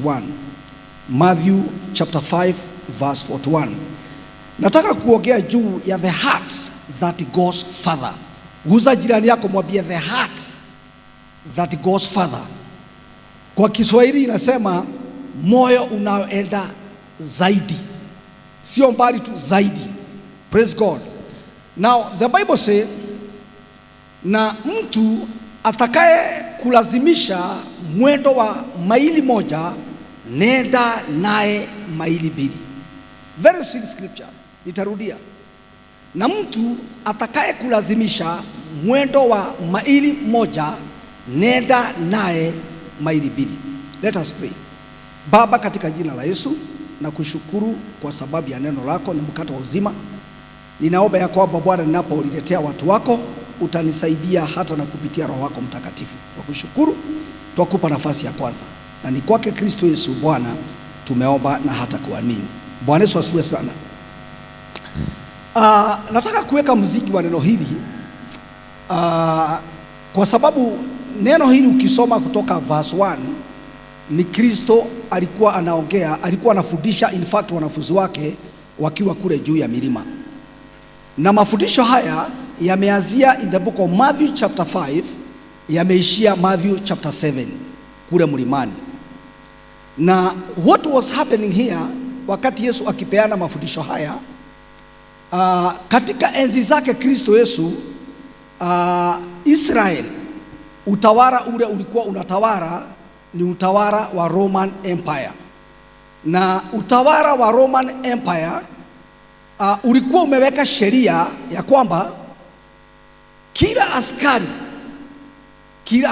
41. Matthew chapter 5 verse 41. Nataka kuongea juu ya the heart that goes further. Guza jirani yako, mwambie, "The heart that goes further." Kwa Kiswahili inasema moyo unaoenda zaidi, sio mbali tu, zaidi. Praise God. Now the Bible say, na mtu atakaye kulazimisha mwendo wa maili 1, nenda naye maili 2. Very sweet scriptures. Nitarudia. Na mtu atakaye kulazimisha mwendo wa maili 1, nenda naye maili 2. Let us pray. Baba, katika jina la Yesu nakushukuru kwa sababu ya neno lako, ni mkate wa uzima. Ninaomba ya kwamba Bwana, ninapoliletea watu wako utanisaidia hata na kupitia Roho wako Mtakatifu. Twakushukuru, twakupa nafasi ya kwanza, na ni kwake Kristo Yesu Bwana tumeomba na hata kuamini. Bwana Yesu asifiwe sana. Nataka kuweka msingi wa neno hili kwa sababu neno hili ukisoma kutoka verse 1 ni Kristo alikuwa anaongea, alikuwa anafundisha in fact wanafunzi wake wakiwa kule juu ya milima, na mafundisho haya yameanzia in the book of Matthew chapter 5, yameishia Matthew chapter 7 kule mlimani. Na what was happening here wakati Yesu akipeana mafundisho haya, katika enzi zake Kristo Yesu, Israel, utawala ule ulikuwa unatawala ni utawala wa Roman Empire, na utawala wa Roman Empire ulikuwa umeweka sheria ya kwamba kila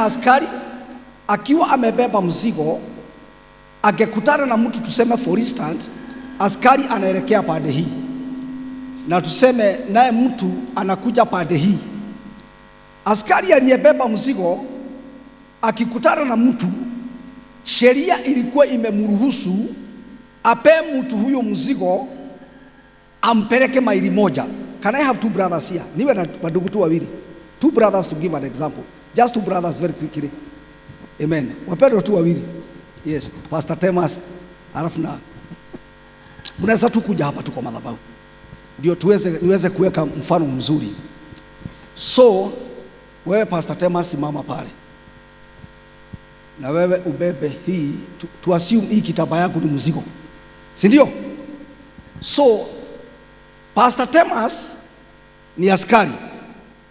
askari akiwa amebeba mzigo angekutana na mtu, tuseme for instance, askari anaelekea pande hii na tuseme naye mtu anakuja pande hii, askari aliyebeba mzigo akikutana na mtu, sheria ilikuwa imemruhusu ape mtu huyo mzigo ampeleke maili 1. Can I have two brothers here? Niwe na wandugu tu wawili. Two brothers to give an example. Just two brothers very quickly. Amen. Wapendwa tu wawili. Yes, Pastor Temas alafu na mnaweza tu kuja hapa tu kwa madhabahu ndio tuweze niweze kuweka mfano mzuri. So wewe Pastor Temas simama pale na wewe ubebe hii tu assume hii kitambaa yangu ni mzigo, si ndio? So Pastor Temas ni askari,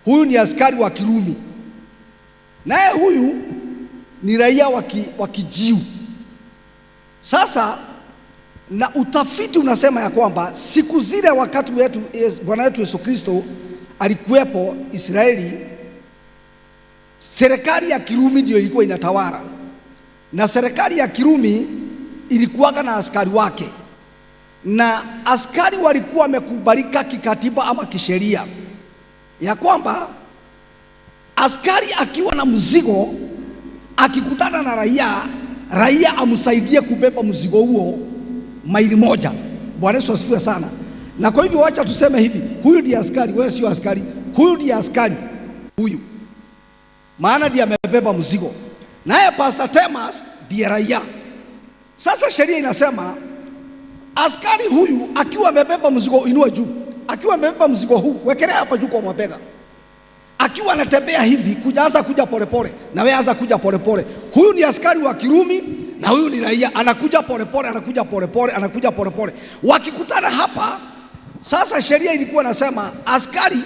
huyu ni askari wa Kirumi, naye huyu ni raia wa Kijiu. Sasa na utafiti unasema ya kwamba siku zile wakati wetu Bwana wetu Yesu Kristo alikuwepo Israeli, serikali ya Kirumi ndio ilikuwa inatawala, na serikali ya Kirumi ilikuwaga na askari wake, na askari walikuwa wamekubalika kikatiba ama kisheria ya kwamba askari akiwa na mzigo akikutana na raia, raia amsaidie kubeba mzigo huo maili 1. Bwana Yesu asifiwe sana. Na kwa hivyo wacha tuseme hivi, huyu ndiye askari, wewe sio askari. Huyu ndiye askari huyu, maana ndiye amebeba mzigo, naye Pastor Temas ndiye raia. Sasa sheria inasema askari huyu akiwa amebeba mzigo, inua juu, akiwa amebeba mzigo huu, wekelea hapa juu kwa mabega, akiwa anatembea hivi, kujaanza kuja polepole, na wewe anza kuja polepole. Huyu ni askari wa Kirumi na huyu ni raia, anakuja polepole, anakuja polepole, anakuja polepole. Wakikutana hapa sasa, sheria ilikuwa nasema askari,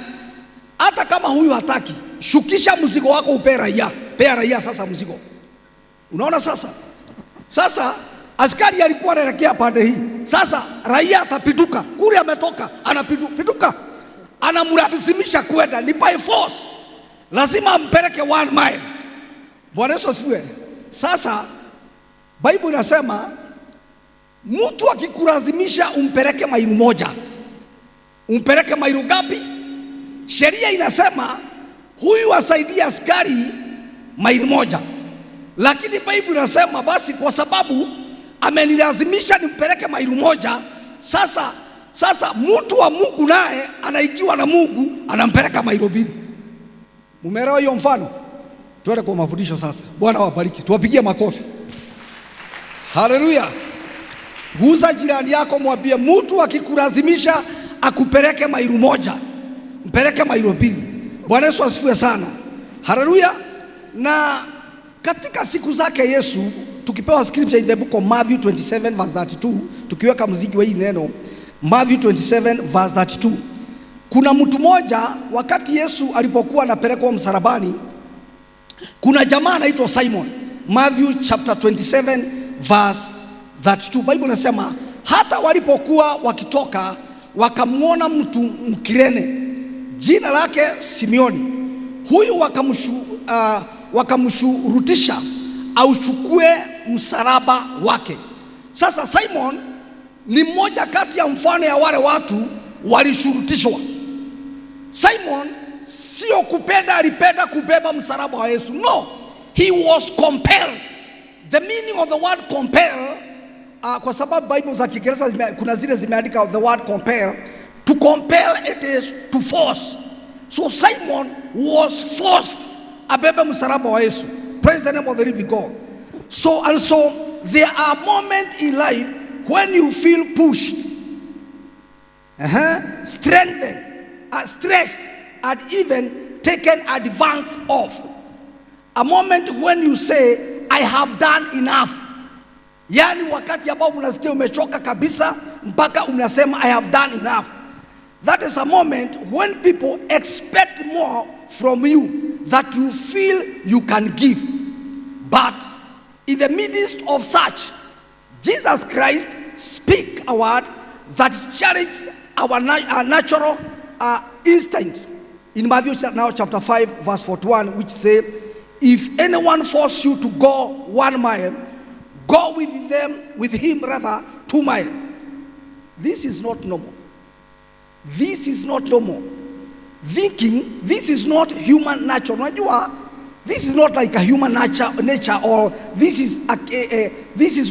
hata kama huyu hataki, shukisha mzigo wako upe raia, pea raia sasa mzigo. Unaona sasa? Sasa askari alikuwa anaelekea pande hii, sasa raia atapinduka kule, ametoka anapinduka, anamlazimisha kwenda, ni by force, lazima ampeleke 1 mile. Bwana Yesu asifiwe. Sasa Bible inasema mtu akikulazimisha umpeleke maili 1, umpeleke maili ngapi? Sheria inasema huyu asaidie askari maili 1, lakini Bible inasema basi, kwa sababu amenilazimisha nimpeleke maili 1, sasa mtu wa Mungu naye anaingiwa na Mungu anampeleka maili 2. Mumeelewa hiyo mfano? Tuende kwa mafundisho sasa. Bwana wabariki, tuwapigie makofi. Haleluya! Guza jirani yako, mwambie mtu akikulazimisha akupeleke maili 1, mpeleke maili 2. Bwana Yesu asifiwe sana. Haleluya! Na katika siku zake Yesu, tukipewa scripture in the book of Matthew 27 verse 32, tukiweka mziki wa hii neno Matthew 27 verse 32. Kuna mtu mmoja wakati Yesu alipokuwa anapelekwa msalabani, kuna jamaa anaitwa Simon. Matthew chapter 27 verse 32. Bible inasema hata walipokuwa wakitoka wakamwona mtu Mkirene jina lake Simioni. Huyu wakamshurutisha auchukue msalaba wake. Sasa Simon ni mmoja kati ya mfano ya wale watu walishurutishwa. Simon sio kupenda, alipenda kubeba msalaba wa Yesu. No, he was compelled. The meaning of the word compel, kwa sababu Bible za Kiingereza kuna zile zimeandika the word compel. To compel, it is to force. So Simon was forced abebe msalaba wa Yesu. Praise the name of the living God. So and so there are moments in life when you feel pushed, strengthened, stretched, and even taken advantage of. A moment when you say, "I have done enough." Yaani wakati ambao unasikia umechoka kabisa mpaka unasema, "I have done enough." That is a moment when people expect more from you that you feel you can give. But in the midst of such, Jesus Christ speak a word that challenged our natural instinct. In Matthew now chapter 5 verse 41, which say, "If anyone force you to go 1 mile, go with them, with him rather, 2 mile." This is not normal. This is not normal. Thinking, this is not human nature. Unajua, this is not like a human nature or this is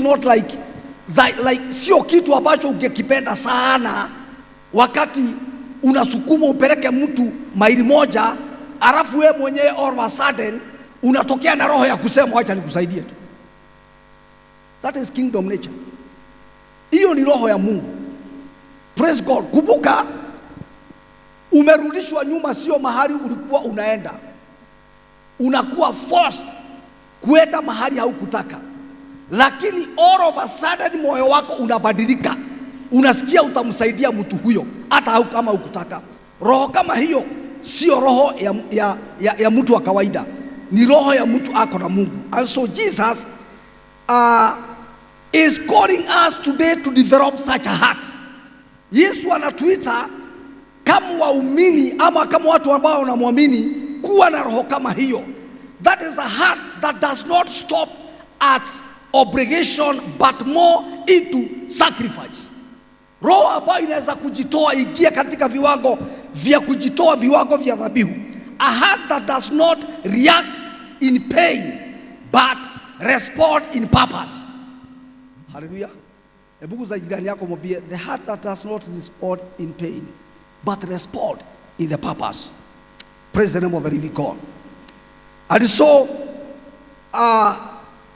not like that, like sio kitu ambacho ungekipenda sana wakati unasukuma upeleke mtu maili 1, alafu wewe mwenyewe all of a sudden unatokea na roho ya kusema, "Wacha nikusaidie tu." That is kingdom nature. Hiyo ni roho ya Mungu. Praise God. Kumbuka umerudishwa nyuma, sio mahali ulikuwa unaenda. Unakuwa forced kuenda mahali haukutaka, lakini all of a sudden moyo wako unabadilika, unasikia utamsaidia mtu huyo hata kama hukutaka. Roho kama hiyo sio roho ya mtu wa kawaida, ni roho ya mtu ako na Mungu. And so Jesus is calling us today to develop such a heart. Yesu anatuita kama waumini ama kama watu ambao wanamwamini kuwa na roho kama hiyo. That is a heart that does not stop at obligation but more into sacrifice. Roho ambayo inaweza kujitoa, ingia katika viwango vya kujitoa, viwango vya dhabihu. A heart that does not react in pain but respond in purpose. Hallelujah. Hebu guza jirani yako mwambie, "The heart that does not respond in pain but respond in the purpose." Praise the name of the living God. And so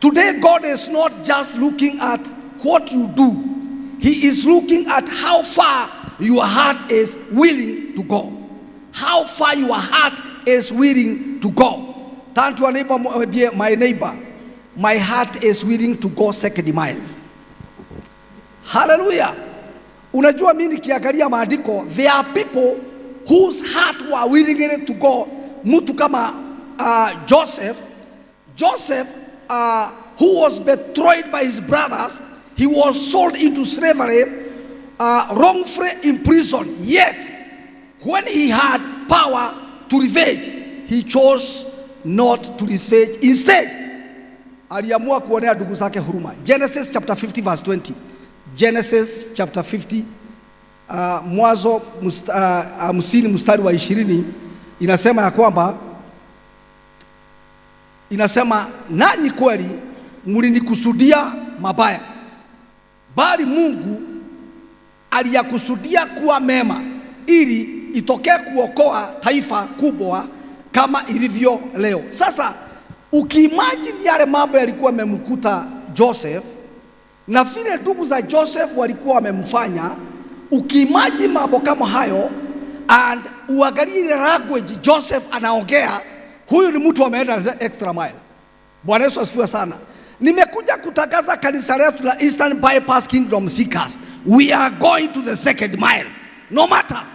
today God is not just looking at what you do. He is looking at how far your heart is willing to go. How far your heart is willing to go. Turn to a neighbor, mwambie, "My neighbor, my heart is willing to go second mile." Hallelujah. Unajua mimi nikiangalia maandiko, there are people whose heart were willing to go. Mtu kama Joseph, Joseph who was betrayed by his brothers, he was sold into slavery, wrongfully imprisoned. Yet, when he had power to revenge, he chose not to revenge. Instead, aliamua kuonea ndugu zake huruma. Genesis chapter 50 verse 20. Genesis chapter 50, Mwanzo 50 mstari wa 20 inasema ya kwamba, inasema, "Nanyi kweli mlinikusudia mabaya, bali Mungu aliyakusudia kuwa mema, ili itokee kuokoa taifa kubwa kama ilivyo leo." Sasa ukiimagine yale mambo yalikuwa yamemkuta Joseph. Na vile ndugu za Joseph walikuwa wamemfanya, ukiimagine mambo kama hayo and uangalie ile language Joseph anaongea, huyu ni mtu ameenda extra mile. Bwana Yesu asifiwe sana. Nimekuja kutangaza kanisa letu la Eastern Bypass Kingdom Seekers. We are going to the second mile. No matter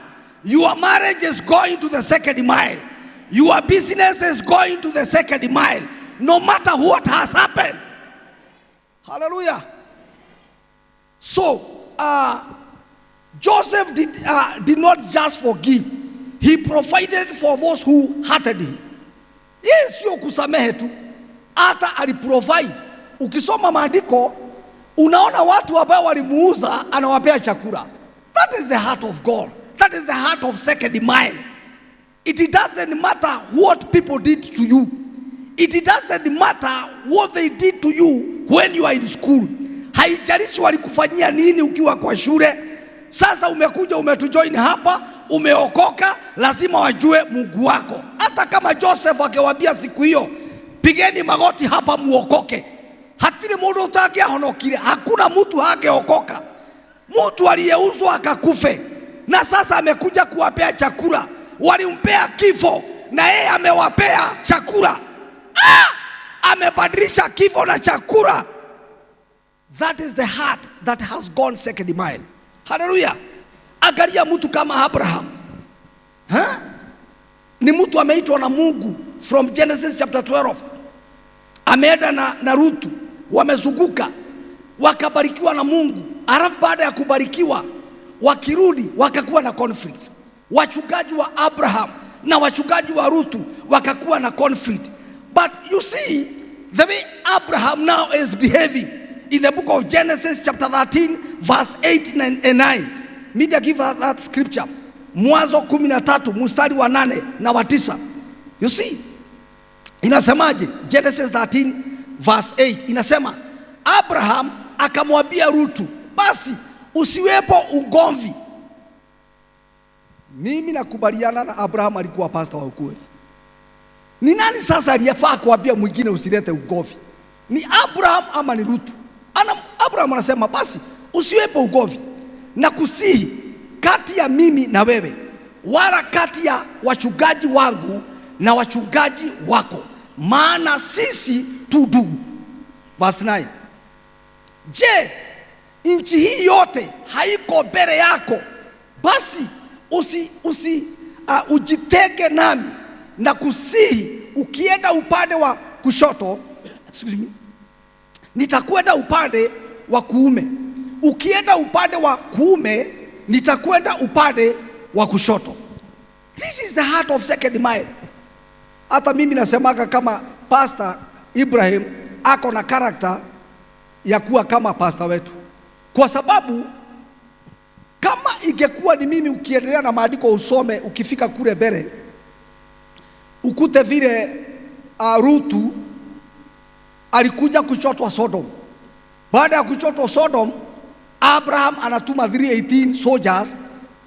your marriage is going to the second mile. Your business is going to the second mile. No matter what has happened. Hallelujah. So, Joseph did not just forgive. He provided for those who hated him. Yeye sio kusamehe tu, hata aliprovide. Ukisoma maandiko unaona watu ambao walimuuza anawapea chakula. That is the heart of God. That is the heart of second mile. It doesn't matter what people did to you. It doesn't matter what they did to you when you are in school. Haijalishi walikufanyia nini ukiwa kwa shule. Sasa umekuja umetujoin hapa, umeokoka, lazima wajue Mungu wako. Hata kama Joseph akewambia siku hiyo, pigeni magoti hapa muokoke, hatiri mundu utangiahonokire. Hakuna mtu hangeokoka. Mtu aliyeuzwa akakufe, na sasa amekuja kuwapea chakula. Walimpea kifo na yeye amewapea chakula. Ah! Amebadilisha kifo na chakula. That is the heart that has gone second mile. Haleluya! Angalia mtu kama Abraham, ha? Ni mtu ameitwa na Mungu from Genesis chapter 12, ameenda na Rutu, wamezunguka wakabarikiwa na Mungu. Alafu baada ya kubarikiwa wakirudi wakakuwa na conflict. Wachungaji wa Abraham na wachungaji wa Rutu wakakuwa na conflict. But you see the way Abraham now is behaving in the book of Genesis chapter 13 verse 8 and 9. Media, give that scripture. Mwanzo 13 mstari wa 8 na wa 9. You see, inasemaje? Genesis 13 verse 8 inasema, Abraham akamwambia Rutu, basi usiwepo ugomvi. Mimi nakubaliana na Abraham alikuwa pastor wa ukweli. Ni nani sasa aliyefaa kuambia mwingine usilete ugomvi? Ni Abraham ama ni Rutu? Abraham anasema, basi usiwepo ugomvi na kusihi kati ya mimi na wewe, wala kati ya wachungaji wangu na wachungaji wako, maana sisi tu ndugu. Verse 9. Je, nchi hii yote haiko mbele yako? Basi usi, usi, ujitenge nami na kusihi, ukienda upande wa kushoto, excuse me, nitakwenda upande wa kuume, ukienda upande wa kuume, nitakwenda upande wa kushoto. This is the heart of second mile. Hata mimi nasemaga kama Pastor Ibrahim ako na character ya kuwa kama pastor wetu, kwa sababu kama ingekuwa ni mimi, ukiendelea na maandiko usome, ukifika kule mbele ukute vile Rutu alikuja kuchotwa Sodom. Baada ya kuchotwa Sodom, Abraham anatuma 318 soldiers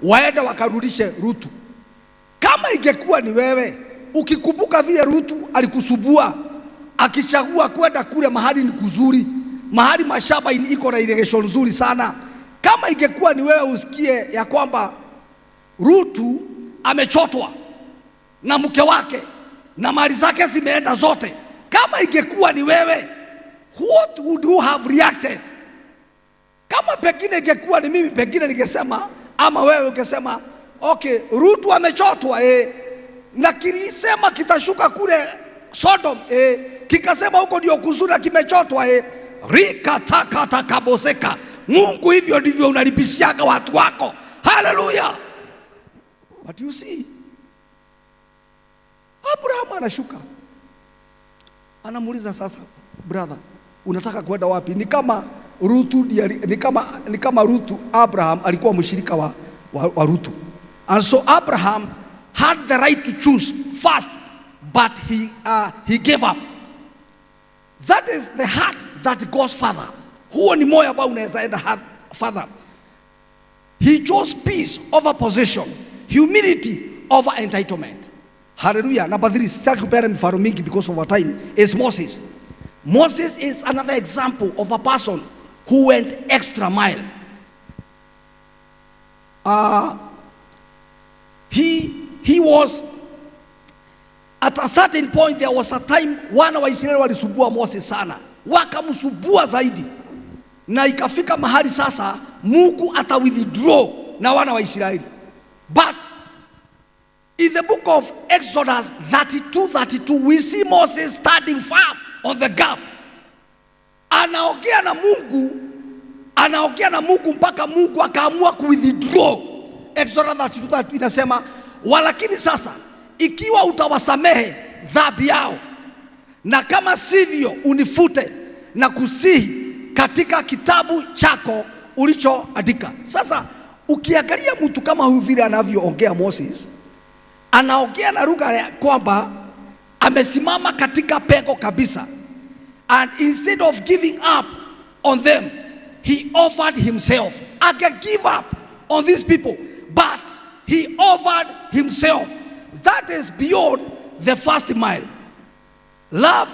waende wakarudishe Rutu. Kama ingekuwa ni wewe, ukikumbuka vile Rutu alikusumbua akichagua kwenda kule mahali ni kuzuri, mahali mashamba iko na irrigation nzuri sana. Kama ingekuwa ni wewe usikie ya kwamba Rutu amechotwa na mke wake na mali zake zimeenda zote, kama ingekuwa ni wewe, what would you have reacted? Kama pengine ingekuwa ni mimi, pengine ningesema ama wewe ungesema, okay, Rutu amechotwa, na kilisema kitashuka kule Sodom, kikasema huko ndio kuzuri na kimechotwa, rika taka takaboseka. Mungu, hivyo ndivyo unalipishiaga watu wako. Haleluya! But you see, Abraham anashuka, anamuuliza sasa, brother, unataka kwenda wapi? Ni kama Rutu ni kama Rutu, Abraham alikuwa mshirika wa Rutu. And so Abraham had the right to choose first, but he gave up. That is the heart that goes further. Huo ni moyo ambao unaweza enda further. He chose peace over position, humility over entitlement. Hallelujah. Number three, sitaki kupeana mifano mingi because of our time, is Moses. Moses is another example of a person who who went extra mile. He was at a certain point, there was a time wana wa Israeli walisumbua Moses sana, wakamsumbua zaidi, na ikafika mahali sasa Mungu ata withdraw na wana wa Israeli. But in the book of Exodus 32:32, we see Moses standing firm on the gap, anaongea na Mungu, anaongea na Mungu mpaka Mungu akaamua kuwithdraw. Exodus 32:32 inasema, walakini sasa ikiwa utawasamehe dhambi yao, na kama sivyo unifute na kusihi katika kitabu chako ulichoandika. Sasa ukiangalia mtu kama huyu vile anavyoongea Moses, anaongea na lugha ya kwamba amesimama katika pengo kabisa, and instead of giving up on them, he offered himself. Ange give up on these people, but he offered himself. That is beyond the first mile. Love,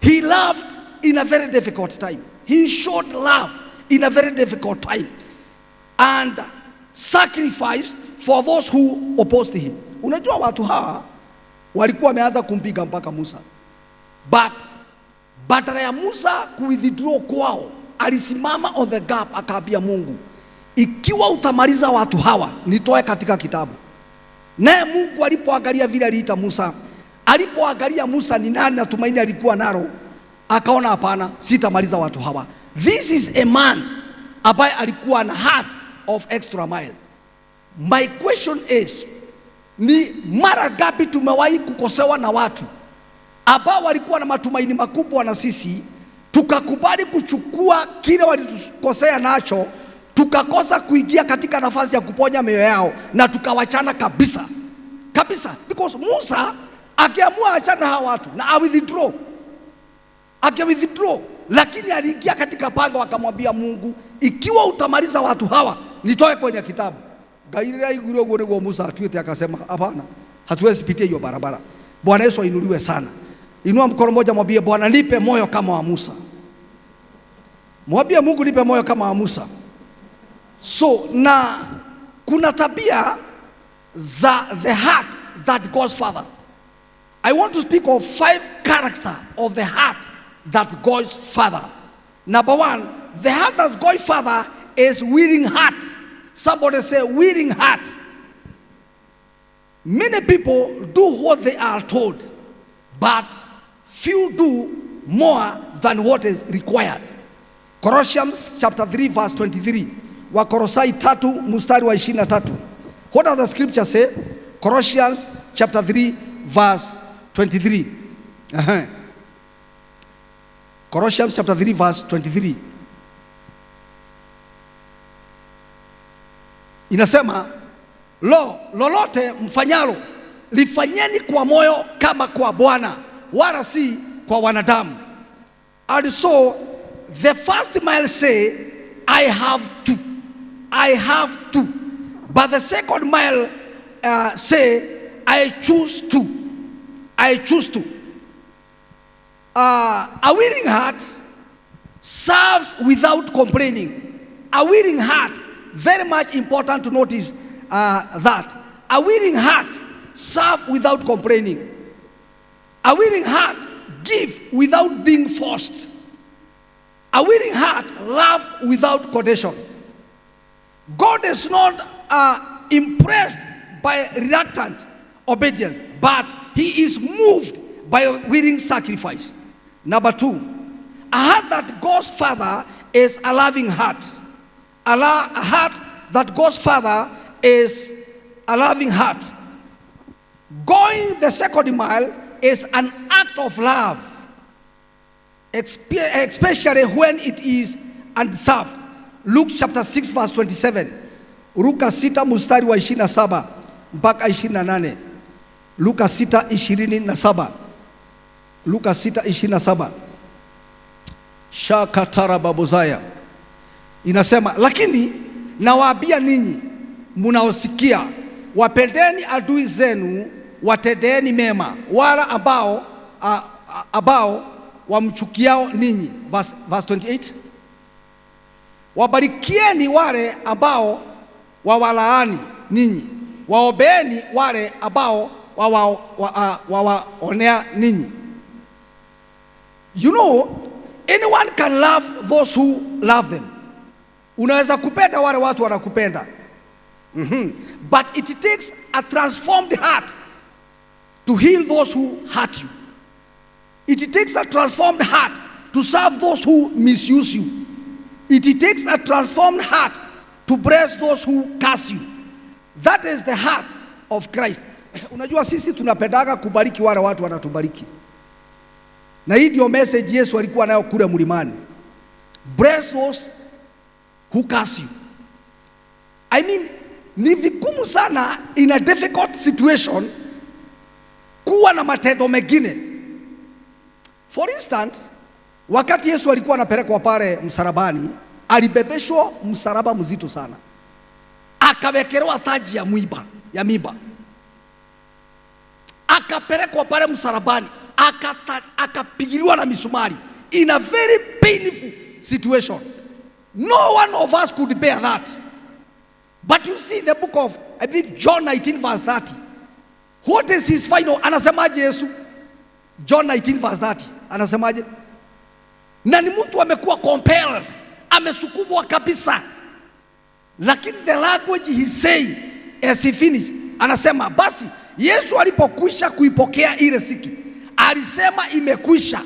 he loved in a very difficult time. He showed love in a very difficult time and sacrificed for those who opposed him. Unajua watu hawa walikuwa wameanza kumpiga mpaka Musa, but badala ya Musa kuwithdraw kwao, alisimama on the gap akaambia Mungu, ikiwa utamaliza watu hawa nitoe katika kitabu. Naye Mungu alipoangalia vile aliita Musa, alipoangalia Musa ni nani na tumaini alikuwa nalo, akaona hapana, sitamaliza watu hawa. This is a man ambaye alikuwa na heart of extra mile. My question is, ni mara ngapi tumewahi kukosewa na watu ambao walikuwa na matumaini makubwa na sisi, tukakubali kuchukua kile walitukosea nacho, tukakosa kuingia katika nafasi ya kuponya mioyo yao na tukawachana kabisa kabisa, because Musa akiamua achana hawa watu na a withdraw, ake withdraw, lakini aliingia katika pango akamwambia Mungu, ikiwa utamaliza watu hawa nitoe kwenye kitabu. Ngai rĩrĩa aiguire ũguo nĩguo Musa atuĩte, akasema hapana, hatuwezi pitia hiyo barabara. Bwana Yesu ainuliwe sana. Inua mkono mmoja, mwambie Bwana, nipe moyo kama wa Musa. Mwambie Mungu, nipe moyo kama wa Musa. So na kuna tabia za the heart that goes further. I want to speak of five character of the heart that goes further. Number one, the heart that goes further is willing heart. Somebody say willing heart. Many people do what they are told, but few do more than what is required. Colossians chapter 3 verse 23. Wakolosai tatu mstari wa 23. What does the scripture say? Colossians chapter 3 verse 23. Colossians chapter 3 verse 23. Inasema, lo, lolote mfanyalo lifanyeni kwa moyo kama kwa Bwana, wala si kwa wanadamu. And so the first mile say, I have to, I have to. But the second mile say, I choose to, I choose to. A willing heart serves without complaining. A willing heart, very much important to notice that. A willing heart serves without complaining. A willing heart give without being forced. A willing heart love without condition. God is not impressed by reluctant obedience, but he is moved by willing sacrifice. Number two, a heart that goes further is a loving heart. A heart that goes further is a loving heart. Going the second mile is an act of love, especially when it is undeserved. Luke chapter 6 verse 27. Luka 6 mstari wa 27 mpaka 28. Luka 6:27. Luka 6:27. Shakatara babozaya. Inasema, lakini nawaambia ninyi munaosikia, wapendeni adui zenu, watendeeni mema wala ambao wamchukiao ninyi. Verse 28. Wabarikieni wale ambao wawalaani ninyi, waombeeni wale ambao wawaonea ninyi. Anyone can love those who love them. Unaweza kupenda wale watu wanakupenda. But it takes a transformed heart to heal those who hurt you. It takes a transformed heart to serve those who misuse you. It takes a transformed heart to bless those who curse you. That is the heart of Christ. Unajua sisi tunapendaga kubariki wale watu wanatubariki. Na hii ndio message Yesu alikuwa nayo kule mlimani. Bless those who curse you. I mean, ni vigumu sana in a difficult situation kuwa na matendo mengine. For instance, wakati Yesu alikuwa anapelekwa pale msalabani, alibebeshwa msalaba mzito sana, akawekelewa taji ya mwiba, ya miba, akapelekwa pale msalabani, akapigiliwa na misumari in a very painful situation. No one of us could bear that. But you see the book of, I think, John 19 verse 30. What is his final? Anasemaje Yesu? John 19 verse 30. Anasemaje? Na ni mtu amekuwa compelled, amesukumwa kabisa. Lakini the language he's saying as he finished, anasema basi Yesu alipokwisha kuipokea ile siki, alisema, "Imekwisha."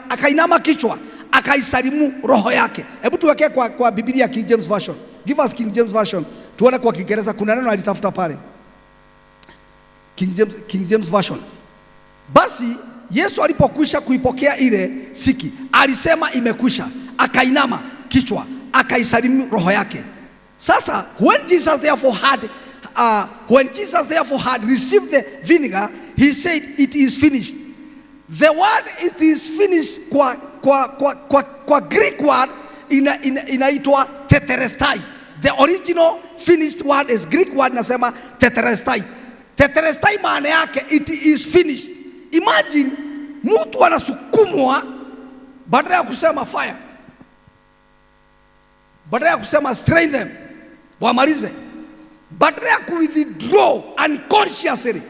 Akainama kichwa, akaisalimu roho yake. Hebu tuwekee kwa Biblia King James Version. Give us King James Version. Tuone kwa Kiingereza kuna neno alitafuta pale. King James Version. Basi Yesu alipokwisha kuipokea ile siki, alisema, "Imekwisha." Akainama kichwa, akaisalimu roho yake. Sasa when Jesus therefore had received the vinegar, he said, "It is finished." The word "it is finished" kwa Greek word inaitwa tetelestai. The original finished word is Greek word nasema tetelestai. Tetelestai maana yake "it is finished." Imagine mtu anasukumwa, badala ya kusema fire, badala ya kusema strain them wamalize, badala ya kuwithdraw unconsciously,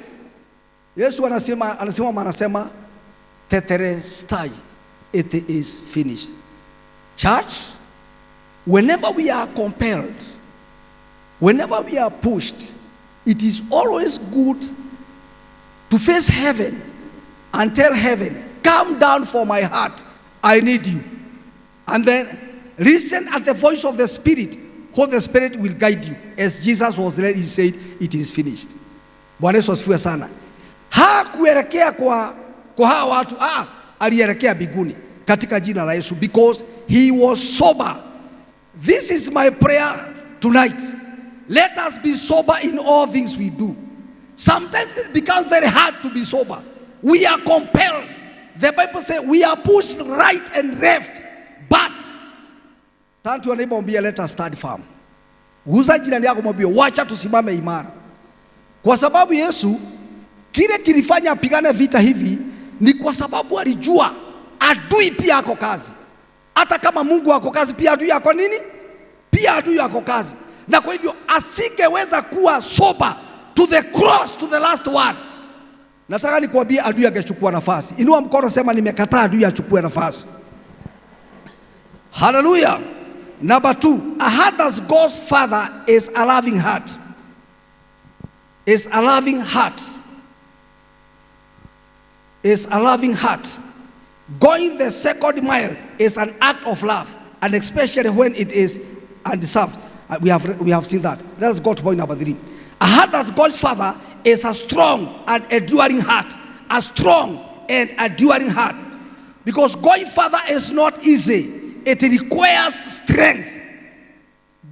Yesu anasema anasema "Tetelestai, it is finished." Church, whenever we are compelled, whenever we are pushed, it is always good to face heaven and tell heaven, "Come down for my heart. I need you." And then listen at the voice of the Spirit, how the Spirit will guide you. As Jesus was led, he said, "It is finished." Bwana Yesu asifiwe sana. Hakuelekea kwa hawa watu, alielekea mbinguni katika jina la Yesu because he was sober. This is my prayer tonight. Let us be sober in all things we do. Sometimes it becomes very hard to be sober. We are compelled. The Bible says we are pushed right and left. But turn to your neighbor, mwambie, "Let us stand firm." Guza jirani yako, mwambie, "Wacha tusimame imara." Kwa sababu Yesu kile kilifanya apigane vita hivi ni kwa sababu alijua adui pia ako kazi. Hata kama Mungu ako kazi, pia adui ako nini? Pia adui ako kazi. Na kwa hivyo asingeweza kuwa sober to the cross, to the last one. Nataka nikuambie adui angechukua nafasi. Inua mkono, sema, "Nimekataa adui achukue nafasi." Hallelujah. Number two, a heart that goes further is a loving heart. Is a loving heart. Is a loving heart. Going the second mile is an act of love, and especially when it is undeserved. We have seen that. Let's go to point number three. A heart that goes further is a strong and enduring heart. A strong and enduring heart. Because going further is not easy. It requires strength.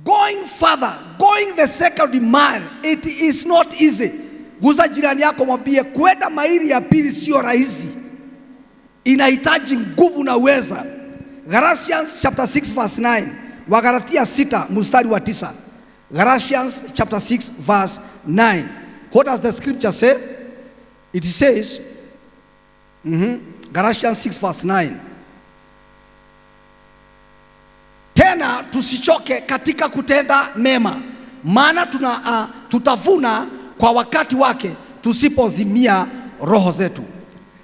Going further, going the second mile, it is not easy. Guza jirani yako, mwambie, "Kwenda maili ya pili sio rahisi, inahitaji nguvu na uweza." Galatians chapter 6 verse 9. Wagalatia 6 mstari wa 9. Galatians chapter 6 verse 9. What does the scripture say? It says, Galatians 6 verse 9. Tena tusichoke katika kutenda mema, maana tutavuna kwa wakati wake tusipozimia roho zetu.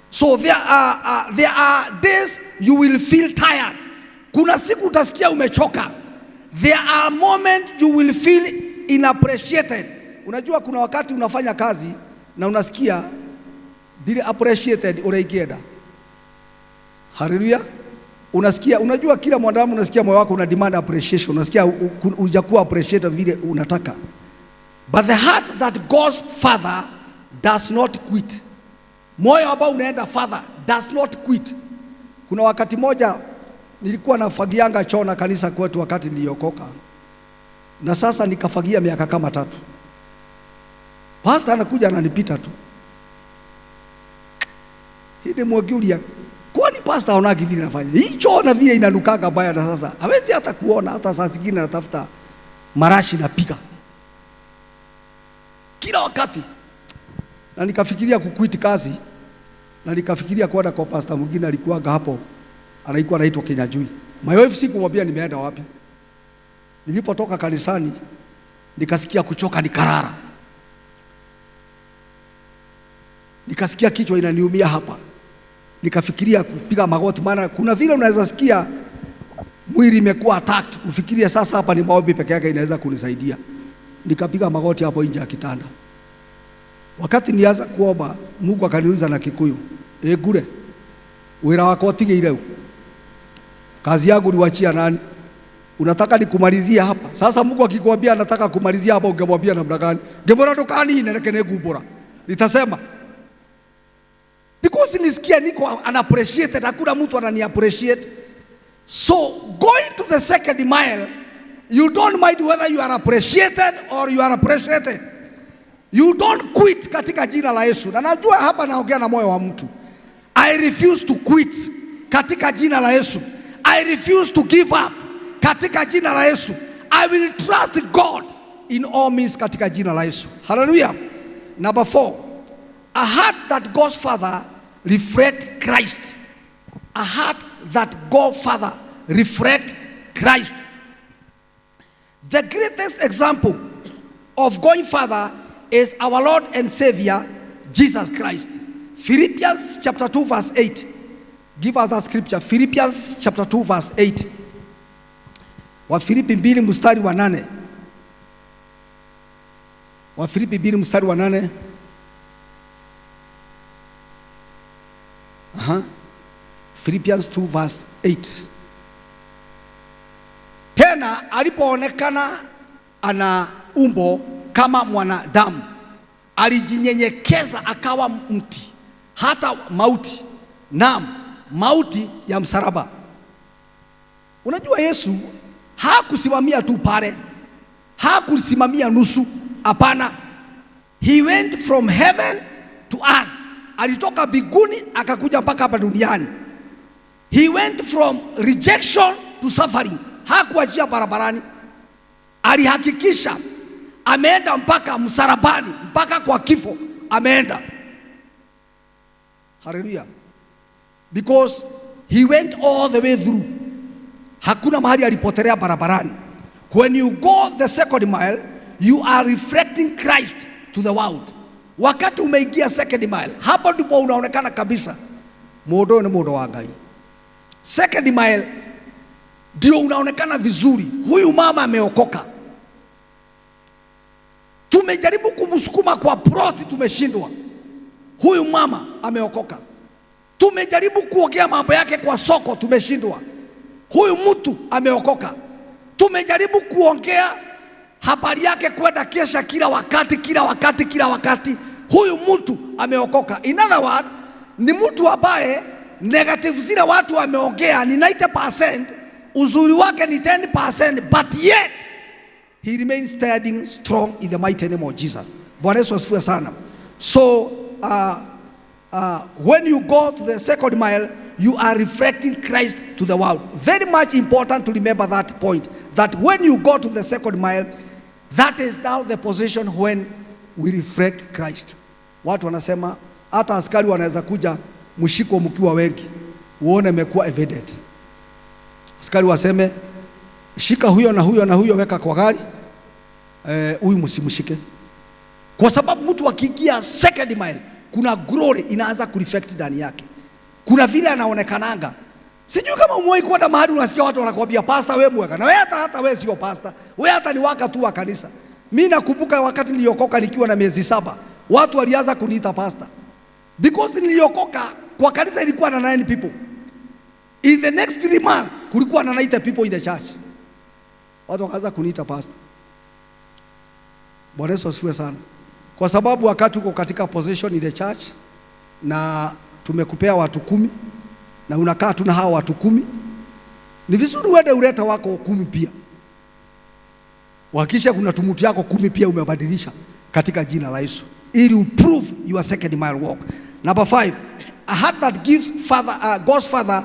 So there are days you will feel tired. Kuna siku utasikia umechoka. There are moments you will feel inappreciated. Unajua kuna wakati unafanya kazi na unasikia ndiri appreciated uria ingienda. Haleluya. Unasikia, unajua kila mwanadamu unasikia moyo wako una demand appreciation, unasikia hujakuwa appreciated vile unataka. But the heart that goes further does not quit. Moyo ambao unaenda further does not quit. Kuna wakati moja nilikuwa nafagianga choo na kanisa kwetu wakati niliokoka, na sasa nikafagia miaka kama 3. Pastor anakuja ananipita tu. Hidi mwagiulia, kwani pastor haonagi vile nafanya? Hii choo na vile inanukaga baya na sasa hawezi hata kuona, hata saa zingine anatafuta marashi napiga kila wakati. Na nikafikiria kuquit kazi na nikafikiria kwenda kwa pastor mwingine alikuwaga hapo, anaikuwa anaitwa Kenyajui. My wife sikumwambia nimeenda wapi. Nilipotoka kanisani nikasikia kuchoka, nikalala. Nikasikia kichwa inaniumia hapa. Nikafikiria kupiga magoti, maana kuna vile unaweza sikia mwili imekuwa attacked, ufikirie sasa hapa ni maombi peke yake inaweza kunisaidia. Nikapiga magoti hapo nje ya kitanda. Wakati nianza kuomba, Mungu akaniuliza na Kikuyu, "Ngure, wira wakwa utigĩire ũ? Kazi yangu uliwachia nani? Unataka nikumalizie hapa?" Sasa Mungu akikwambia anataka kumalizia hapa, ungemwambia namna gani? Ngemwona ndukanine reke nĩngumbũra. Nitasema because nisikia niko unappreciated, hakuna mtu anani appreciate. So going to the second mile, you don't mind whether you are appreciated or you are appreciated. You don't quit katika jina la Yesu. Na najua hapa naongea na moyo wa mtu. I refuse to quit katika jina la Yesu. I refuse to give up katika jina la Yesu. I will trust God in all means katika jina la Yesu. Hallelujah. Number 4, a heart that goes further reflect Christ. A heart that go further reflect Christ. The greatest example of going further is our Lord and Savior, Jesus Christ. Philippians chapter 2 verse 8. Give us that scripture. Philippians chapter 2 verse 8. Wafilipi 2 mstari wa 8. Wafilipi 2 mstari wa 8. Aha. Philippians 2 verse 8. Tena alipoonekana ana umbo kama mwanadamu, alijinyenyekeza akawa mti hata mauti, naam, mauti ya msalaba. Unajua Yesu hakusimamia tu pale, hakusimamia nusu, hapana. He went from heaven to earth. Alitoka mbinguni akakuja mpaka hapa duniani. He went from rejection to suffering. Hakuachia barabarani, alihakikisha ameenda mpaka msalabani, mpaka kwa kifo ameenda. Hallelujah. Because he went all the way through. Hakuna mahali alipotelea barabarani. When you go the second mile, you are reflecting Christ to the world. Wakati umeingia second mile, hapo ndipo unaonekana kabisa mundu uyu ni mundu wa Ngai. Second mile ndio unaonekana vizuri, huyu mama ameokoka. Tumejaribu kumsukuma kwa plot, tumeshindwa. Huyu mama ameokoka. Tumejaribu kuongea mambo yake kwa soko, tumeshindwa. Huyu mtu ameokoka. Tumejaribu kuongea habari yake kwenda kesha kila wakati, kila wakati, kila wakati. Huyu mtu ameokoka. In other words, ni mtu ambaye negative zile watu wameongea ni 90%, uzuri wake ni 10%, but yet he remains standing strong in the mighty name of Jesus. Bwana Yesu asifiwe sana. So when you go to the second mile, you are reflecting Christ to the world. Very much important to remember that point, that when you go to the second mile, that is now the position when we reflect Christ. Watu wanasema hata askari wanaweza kuja Mshikwe mkiwa wengi, uone imekuwa evident. Askari waseme, "Shika huyo na huyo na huyo, weka kwa gari, huyu msimshike," kwa sababu mtu akiingia second mile kuna glory inaanza kureflect ndani yake, kuna vile anaonekananga. Sijui kama umewahi kwenda mahali unasikia watu wanakuambia, "Pastor, we mwega," na wewe hata wewe sio pastor, wewe hata ni worker tu wa kanisa. Mimi nakumbuka wakati niliokoka nikiwa na miezi 7, watu walianza kuniita pastor because niliokoka kwa kanisa ilikuwa na 9 people. In the next 3 months kulikuwa na 90 people in the church. Watu wakaanza kuniita pastor. Bwana Yesu asifiwe sana. Kwa sababu wakati uko katika position in the church na tumekupea watu 10 na unakaa tu na hawa watu 10, ni vizuri uende ulete wako 10 pia. Uhakikishe kuna tumutu yako 10 pia umebadilisha katika jina la Yesu, ili uprove your second mile walk. Number five, a heart that gives father, God's father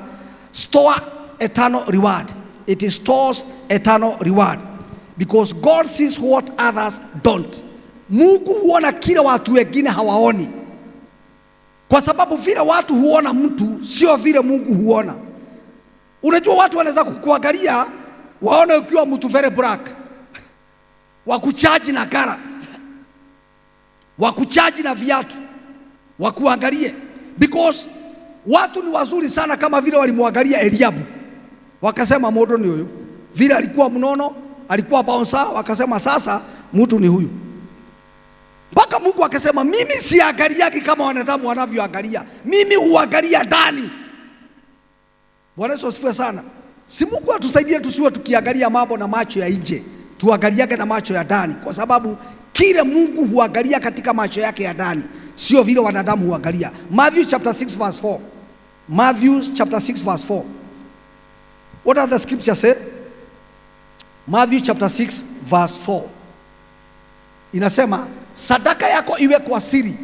store eternal reward. It stores eternal reward because God sees what others don't. Mungu huona kile watu wengine hawaoni, kwa sababu vile watu huona mtu sio vile Mungu huona. Unajua watu wanaweza kukuangalia waone ukiwa mtu very black, wakujudge na colour, wakujudge na viatu, wakuangalie because watu ni wazuri sana, kama vile walimwangalia Eliabu wakasema moto ni huyu, vile alikuwa mnono, alikuwa bouncer, wakasema sasa mtu ni huyu. Mpaka Mungu akasema mimi siangaliagi kama wanadamu wanavyoangalia, mimi huangalia ndani. Bwana Yesu asifiwe sana. Si Mungu atusaidie tusiwe tukiangalia mambo na macho ya nje, tuangaliage na macho ya ndani, kwa sababu kile Mungu huangalia katika macho yake ya ndani sio vile wanadamu huangalia. Matthew chapter 6 verse 4. Matthew chapter 6 verse 4. What does the scripture say? Matthew chapter 6 verse 4. Inasema sadaka yako iwe kwa siri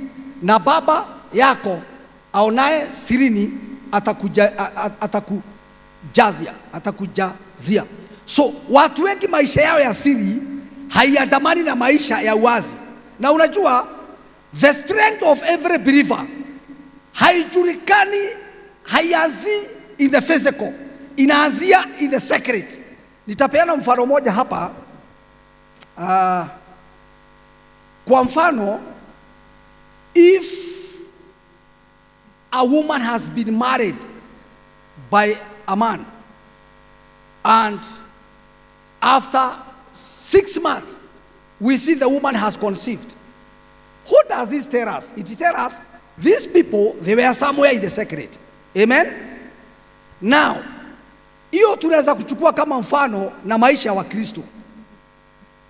na Baba yako aonaye sirini atakujazia, atakujazia. So watu wengi maisha yao ya siri haiandamani na maisha ya uwazi, na unajua the strength of every believer haijulikani, haianzii in the physical, inaanzia in the secret. Nitapeana mfano moja hapa. Kwa mfano, if a woman has been married by a man and after 6 months we see the woman has conceived, what does this tell us? It tells us these people, they were somewhere in the secret. Amen. Now, hiyo tunaweza kuchukua kama mfano na maisha ya Wakristo.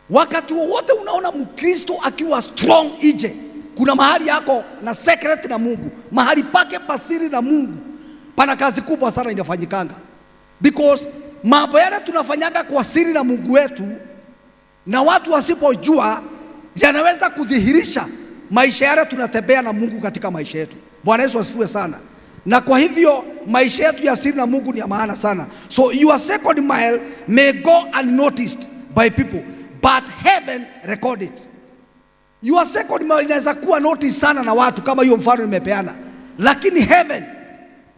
Wakati wowote unaona Mkristo akiwa strong nje, kuna mahali yako na secret na Mungu, mahali pake pasiri na Mungu, pana kazi kubwa sana inafanyikanga, because mambo yale tunafanyaga kwa siri na Mungu wetu na watu wasipojua, yanaweza kudhihirisha maisha yale tunatembea na Mungu katika maisha yetu. Bwana Yesu asifiwe sana. Na kwa hivyo maisha yetu ya siri na Mungu ni ya maana sana. So your second mile may go unnoticed by people, but heaven record it. Your second mile inaweza kuwa notice sana na watu kama hiyo mfano nimepeana, lakini heaven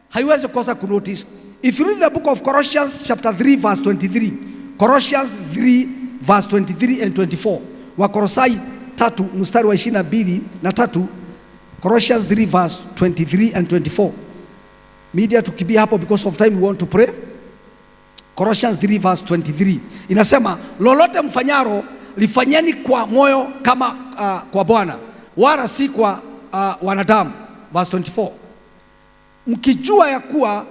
haiwezi kukosa kunotice. If you read the book of Colossians chapter 3 verse 23, Colossians 3 verse 23 and 24, Wakolosai 3 mstari wa 22 na 3, Colossians 3 verse 23 and 24. Media, tukimbia hapo because of time, we want to pray. Colossians 3 verse 23 inasema, "Lolote mfanyalo lifanyeni kwa moyo kama kwa Bwana, wala si kwa wanadamu." Verse 24, mkijua ya kuwa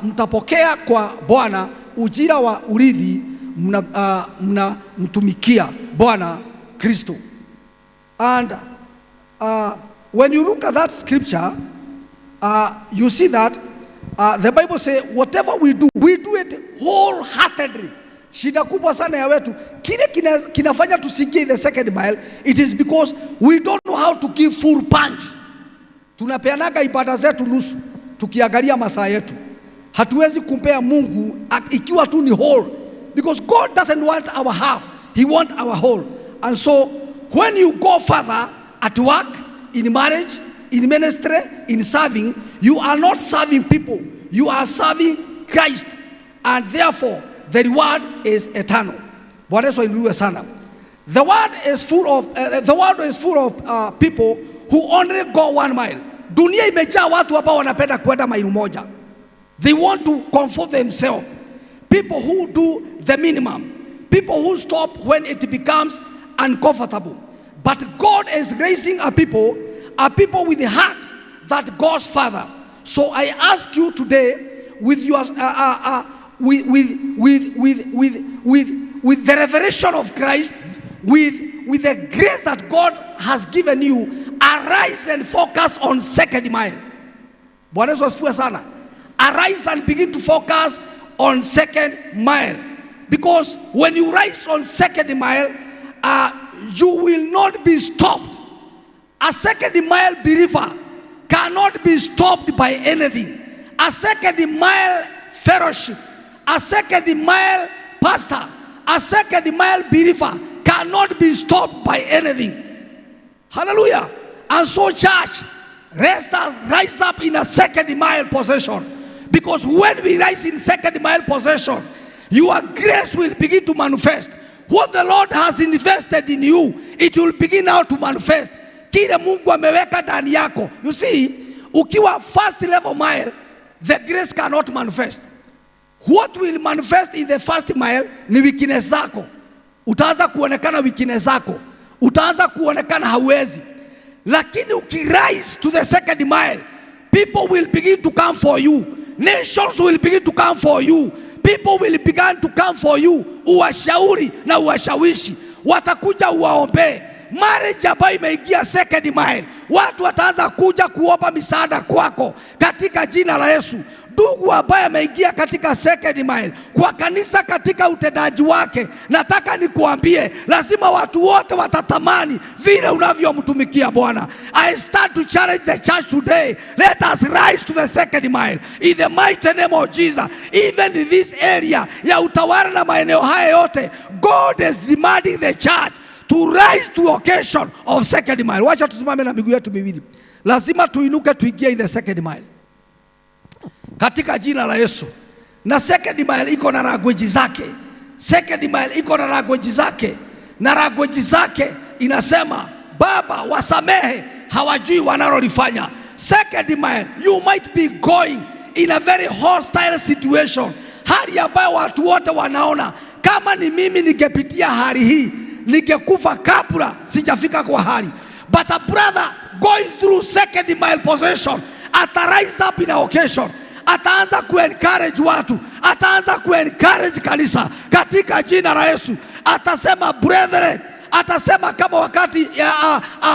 mtapokea kwa Bwana ujira wa urithi, mnamtumikia Bwana Kristo. And when you look at that scripture, you see that the Bible say whatever we do, we do it wholeheartedly. Shida kubwa sana ya wetu kile kinafanya tusiingie the second mile, it is because we don't know how to give full punch. Tunapeanaga ibada zetu nusu, tukiangalia masaa yetu. Hatuwezi kumpea Mungu ikiwa tu ni whole, because God doesn't want our half, he want our whole. And so when you go further at work, in marriage, in ministry, in serving, You are not serving people, you are serving Christ, and therefore the reward is eternal. Bwana Yesu ainuliwe sana. The world is full of people who only go 1 mile. Dunia imejaa watu ambao wanapenda kwenda maili moja. They want to comfort themselves. People who do the minimum. People who stop when it becomes uncomfortable. But God is raising a people with a heart that goes further. So I ask you today, with your with the revelation of Christ, with the grace that God has given you, arise and focus on second mile. Bwana Yesu asifiwe sana. Arise and begin to focus on second mile. Because when you rise on second mile, you will not be stopped. A second mile believer cannot be stopped by anything. A second mile fellowship, a second mile pastor, a second mile believer cannot be stopped by anything. Hallelujah. And so, church, rest us, rise up in a second mile possession. Because when we rise in second mile possession, your grace will begin to manifest. What the Lord has invested in you, it will begin now to manifest. Kile Mungu ameweka ndani yako. You see, ukiwa first level mile, the grace cannot manifest. What will manifest in the first mile ni weakness zako. Utaanza kuonekana weakness zako, utaanza kuonekana hauwezi, lakini ukirise to the second mile, people will begin to come for you, nations will begin to come for you, people will begin to come for you. Uwashauri na uwashawishi, watakuja uwaombee. Marriage ambayo imeingia second mile, watu wataanza kuja kuomba misaada kwako katika jina la Yesu. Ndugu ambaye ameingia katika second mile kwa kanisa, katika utendaji wake, nataka nikuambie, lazima watu wote watatamani vile unavyomtumikia Bwana. I start to challenge the church today. Let us rise to the second mile in the mighty name of Jesus. Even in this area ya Utawala na maeneo haya yote, God is demanding the church to rise to occasion of second mile. Wacha tusimame na miguu yetu miwili, lazima tuinuke tuingie in the second mile katika jina la Yesu. Na second mile iko na language zake. Second mile iko na language zake, na language zake inasema, Baba, wasamehe, hawajui wanalolifanya. Second mile, you might be going in a very hostile situation, hali ambayo watu wote wanaona kama ni mimi ningepitia hali hii ningekufa kabla sijafika kwa hali. But a brother going through second mile possession ata rise up in a occasion, ataanza kuencourage watu, ataanza kuencourage kanisa katika jina la Yesu. Atasema brethren, atasema kama wakati ya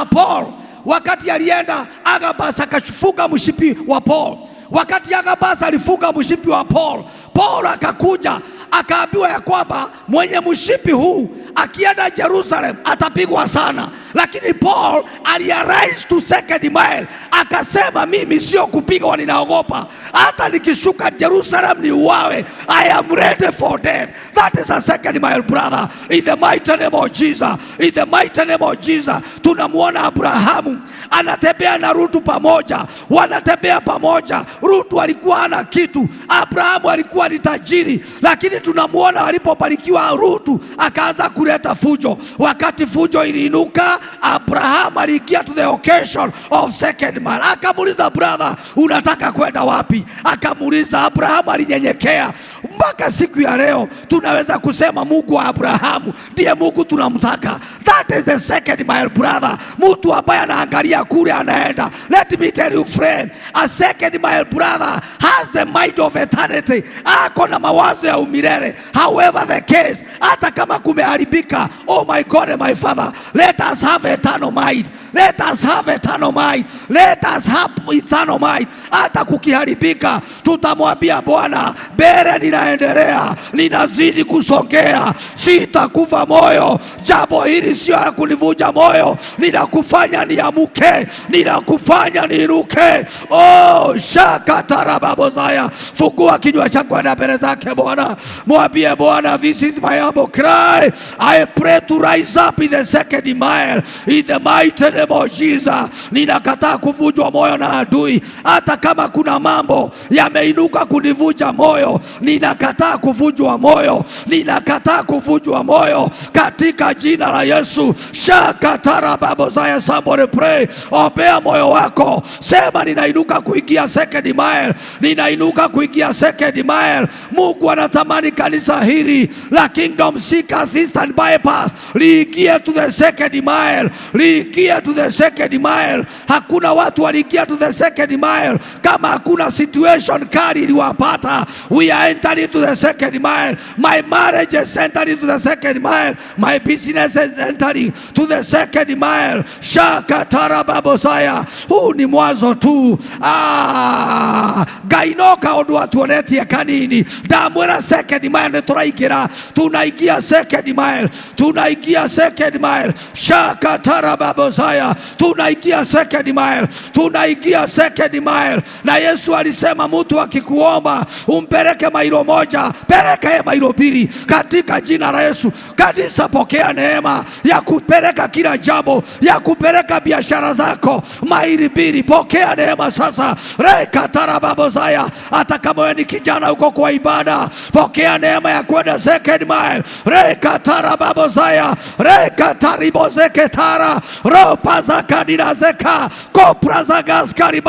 Paul wakati alienda Agabus akafunga mshipi wa Paul. Wakati Agabus alifunga mshipi wa Paul, Paul akakuja akaambiwa ya kwamba mwenye mshipi huu akienda Jerusalem atapigwa sana, lakini Paul aliarise to second mile akasema, mimi sio kupigwa ninaogopa, hata nikishuka Jerusalem ni uwawe, I am ready for death. That is a second mile, brother, in the mighty name of Jesus, in the mighty name of Jesus. Tunamwona Abrahamu anatembea na Rutu pamoja, wanatembea pamoja. Rutu alikuwa hana kitu, Abrahamu alikuwa ni tajiri, lakini tunamwona alipobarikiwa Rutu akaanza kuleta fujo. Wakati fujo iliinuka, Abrahamu aliingia to the occasion of second mile, akamuuliza, "Brother, unataka kwenda wapi?" Akamuuliza. Abrahamu alinyenyekea. Mpaka siku ya leo tunaweza kusema Mungu wa Abrahamu ndiye Mungu tunamtaka. That is the second mile, brother, mtu ambaye anaangalia kule anaenda. Let me tell you, friend, a second mile brother has the mind of eternity, ako na mawazo ya umilele. However the case, hata kama kumeharibika, oh my God and my Father, let us have eternal mind. Let us have eternal mind. Let us have eternal mind. Hata kukiharibika, tutamwambia Bwana, mbele ninaendelea. Ninaendelea, ninazidi kusongea, sitakufa moyo. Jambo hili sio la kunivunja moyo, ninakufanya niamuke, ninakufanya niinuke. Oh, shakatarababozaya, fungua kinywa chako na mbele zake Bwana, mwambie Bwana, this is my humble cry. I pray to rise up in the second mile in the mighty name of Jesus. Ninakataa kuvunjwa moyo na adui, hata kama kuna mambo yameinuka kunivunja moyo, ninakataa kuvunjwa moyo, ninakataa kuvunjwa moyo katika jina la Yesu. Shakatarababozaya, somebody pray. Ombea moyo wako, sema ninainuka kuingia second mile, ninainuka kuingia second mile. Mungu anatamani kanisa hili la Kingdom Seekers Eastern Bypass liingie to the second mile, liingie to the second mile. Hakuna watu waliingia to the second mile kama hakuna situation kali iliwapata. We are entering to the second mile. My marriage is entering to the second mile. My business is entering to the second mile. Shakatarababosaya. Huu ni mwanzo tu. Ah, Ngai no kaũndũ atuonetie kanini. Ndamwĩra second mile nĩ tũraingĩra, tunaingia second mile, tunaingia second mile. Shakatarababosaya, tunaingia second mile, tunaingia second mile. Na Yesu alisema mtu akikuomba umpeleke mailo 1, peleka ye mailo 2 katika jina la Yesu. Kanisa, pokea neema ya kupeleka kila jambo, ya kupeleka biashara zako maili 2. Pokea neema sasa. Rekatarababosaya. Hata kama wewe ni kijana uko kwa ibada, pokea neema ya kwenda second mile. Rekatarababosaya, rekataribozeketara ropazakadinazeka koprazagaskari.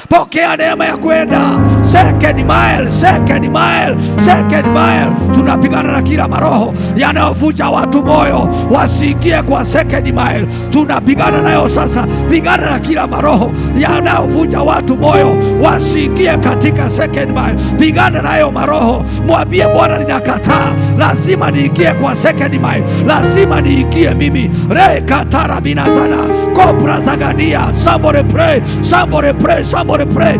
Pokea neema ya kwenda second mile, second mile, second mile. Tunapigana na kila maroho yanayovunja watu moyo wasiingie kwa second mile. Tunapigana nayo sasa. Pigana na kila maroho yanayovunja watu moyo wasiingie katika second mile. Pigana nayo maroho, mwambie Bwana, ninakataa, lazima niingie kwa second mile, lazima niingie mimi. Rekatarabinazana koprazagadia. Somebody pray, somebody pray, somebody pray.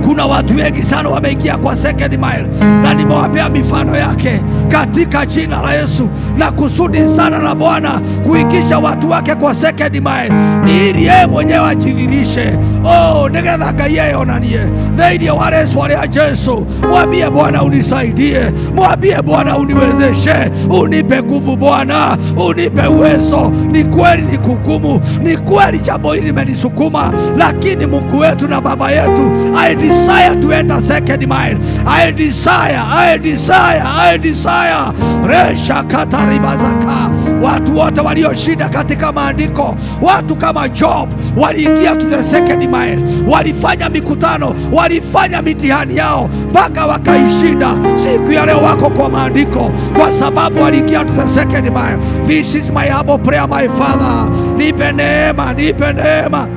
Kuna watu wengi sana wameingia kwa second mile, na nimewapea mifano yake katika jina la Yesu. Na kusudi sana la Bwana kuingisha watu wake kwa second mile ni ili yeye mwenyewe ajidhihirishe. Oh, nigetha Ngai eyonanie thĩinĩ wa rĩĩtwa rĩa Jesu. Mwambie Bwana unisaidie, mwambie Bwana uniwezeshe, unipe nguvu Bwana, unipe uwezo. Ni kweli ni kugumu, ni kweli jambo hili limenisukuma, lakini Mungu wetu na Baba yetu, I desire to enter second mile. I desire, I desire, I desire. Resha kataribazaka. Watu wote walioshinda katika maandiko, watu kama Job waliingia to the second mile, walifanya mikutano, walifanya mitihani yao mpaka wakaishinda. Siku ya leo wako kwa maandiko kwa sababu waliingia to the second mile. This is my humble prayer, my Father. Nipe neema, nipe neema,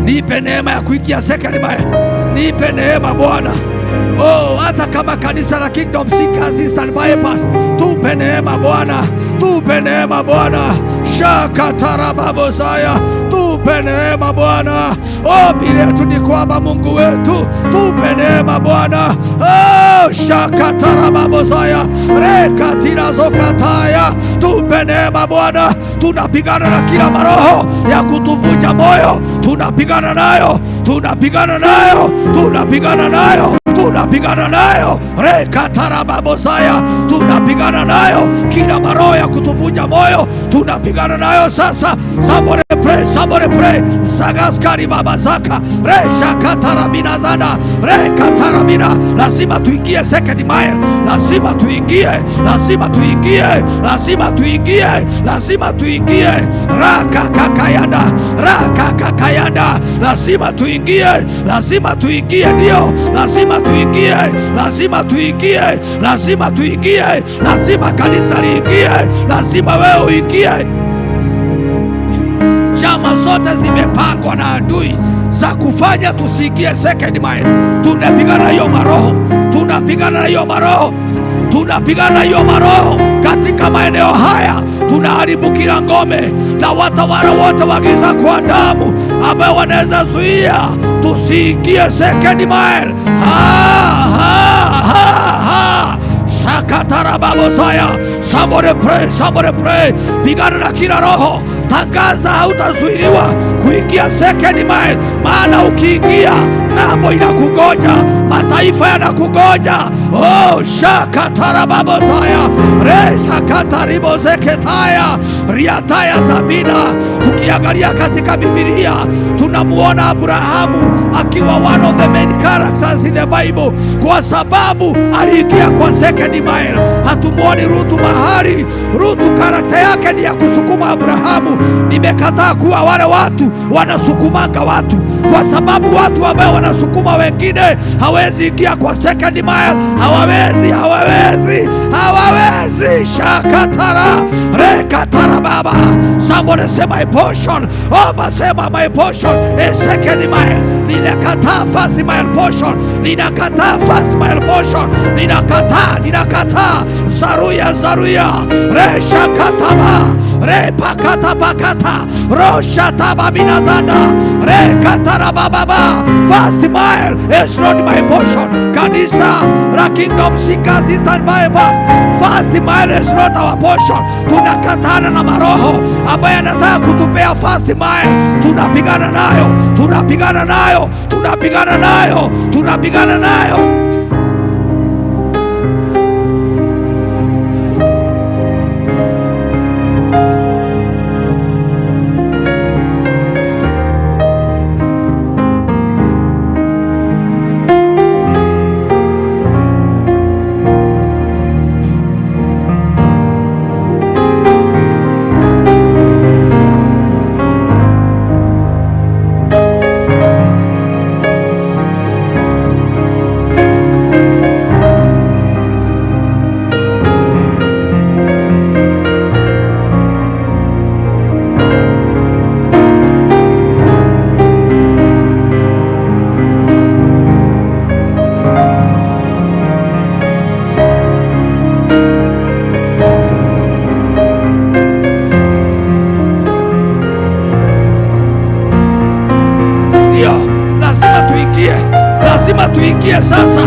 nipe neema ya kuingia second mile, nipe neema Bwana. Oh, hata kama kanisa la Kingdom Seekers Eastern Bypass, tupe neema Bwana, tupe neema Bwana. Shakatarababosaya, tupe neema Bwana. Ombi letu ni kwamba Mungu wetu, tupe neema Bwana. Oh, shakatarababosaya rekatinazokataya, tupe neema Bwana. Tunapigana na kila maroho ya kutuvunja moyo, tunapigana nayo, tunapigana nayo, tunapigana nayo, tunapigana nayo rekatarababosaya, tunapigana nayo kila maroho ya kutuvunja moyo, tunapigana nayo sasa. Somebody pray, somebody pray. Zagaskari baba zaka resha katarabina zana rekatarabina. Lazima tuingie second mile, lazima tuingie, lazima tuingie, lazima tuingie, lazima tuingie. Raka kakayanda, raka kakayanda, lazima tuingie, lazima tuingie, ndio, lazima tuingie, lazima tuingie, lazima tuingie, lazima kanisa liingie, lazima wewe uingie. Chama zote zimepangwa na adui za kufanya tusiingie second mile. Tunapigana na hiyo maroho, tunapigana na hiyo maroho, tunapigana na hiyo maroho katika maeneo haya. Tunaharibu kila ngome na watawala wote wa giza kwa damu ambayo wanaweza zuia tusiingie second mile. Ha, ha. Rekatarababosaya. Somebody pray, somebody pray. Pigana na kila roho, tangaza, hautazuiliwa kuingia second mile, maana ukiingia ng'ambo inakungoja, mataifa yanakungoja. Oh, shakatarababosaya resakataribozeketaya riataya zabina. Tukiangalia katika Biblia tunamuona Abrahamu akiwa one of the main characters in the Bible kwa sababu aliingia kwa second mile. Hatumuoni Rutu mahali. Rutu character yake ni ya kusukuma Abrahamu. Nimekataa kuwa wale watu wanasukumanga watu, kwa sababu watu ambao wanasukuma wengine hawezi ingia kwa second mile, hawawezi, hawawezi, hawawezi. Shakatara rekatara baba. Somebody say my portion. Omba, sema my portion is second mile. Ninakataa first mile portion. Ninakataa first mile portion. Ninakataa, ninakataa. Zaruya, zaruya reshakataba repakata pakata roshataba binazanda rekatara bababa. First mile is not my portion. Kanisa la Kingdom Seekers Eastern Bypass, first mile is not our portion. Tunakatana na maroho ambaye anataka kutupea first mile. Tunapigana nayo, tunapigana nayo, tunapigana nayo, tunapigana nayo. Ndio, lazima tuingie, lazima tuingie sasa.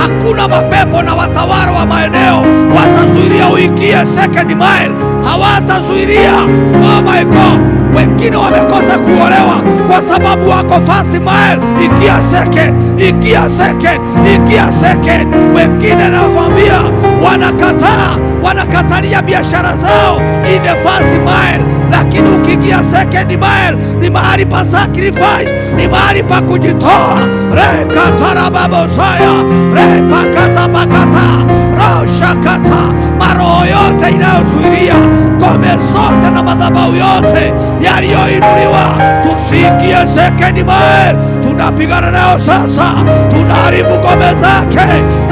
Hakuna mapepo na watawala wa maeneo watazuilia uingie second mile, hawatazuilia. Oh my God, wengine wamekosa kuolewa kwa sababu wako first mile. Ingia second, ingia second, ingia second. Wengine nakwambia wanakataa, wanakatalia biashara zao in the first mile, lakini ukiingia second mile ni mahali pa sacrifice, ni mahali pa kujitoa. Rekatarababosaya repakatabakata roshakata, maroho yote inayozuilia ngome zote na madhabahu yote yaliyoinuliwa tusiingie second mile. Tunapigana nayo sasa, tunaharibu ngome zake,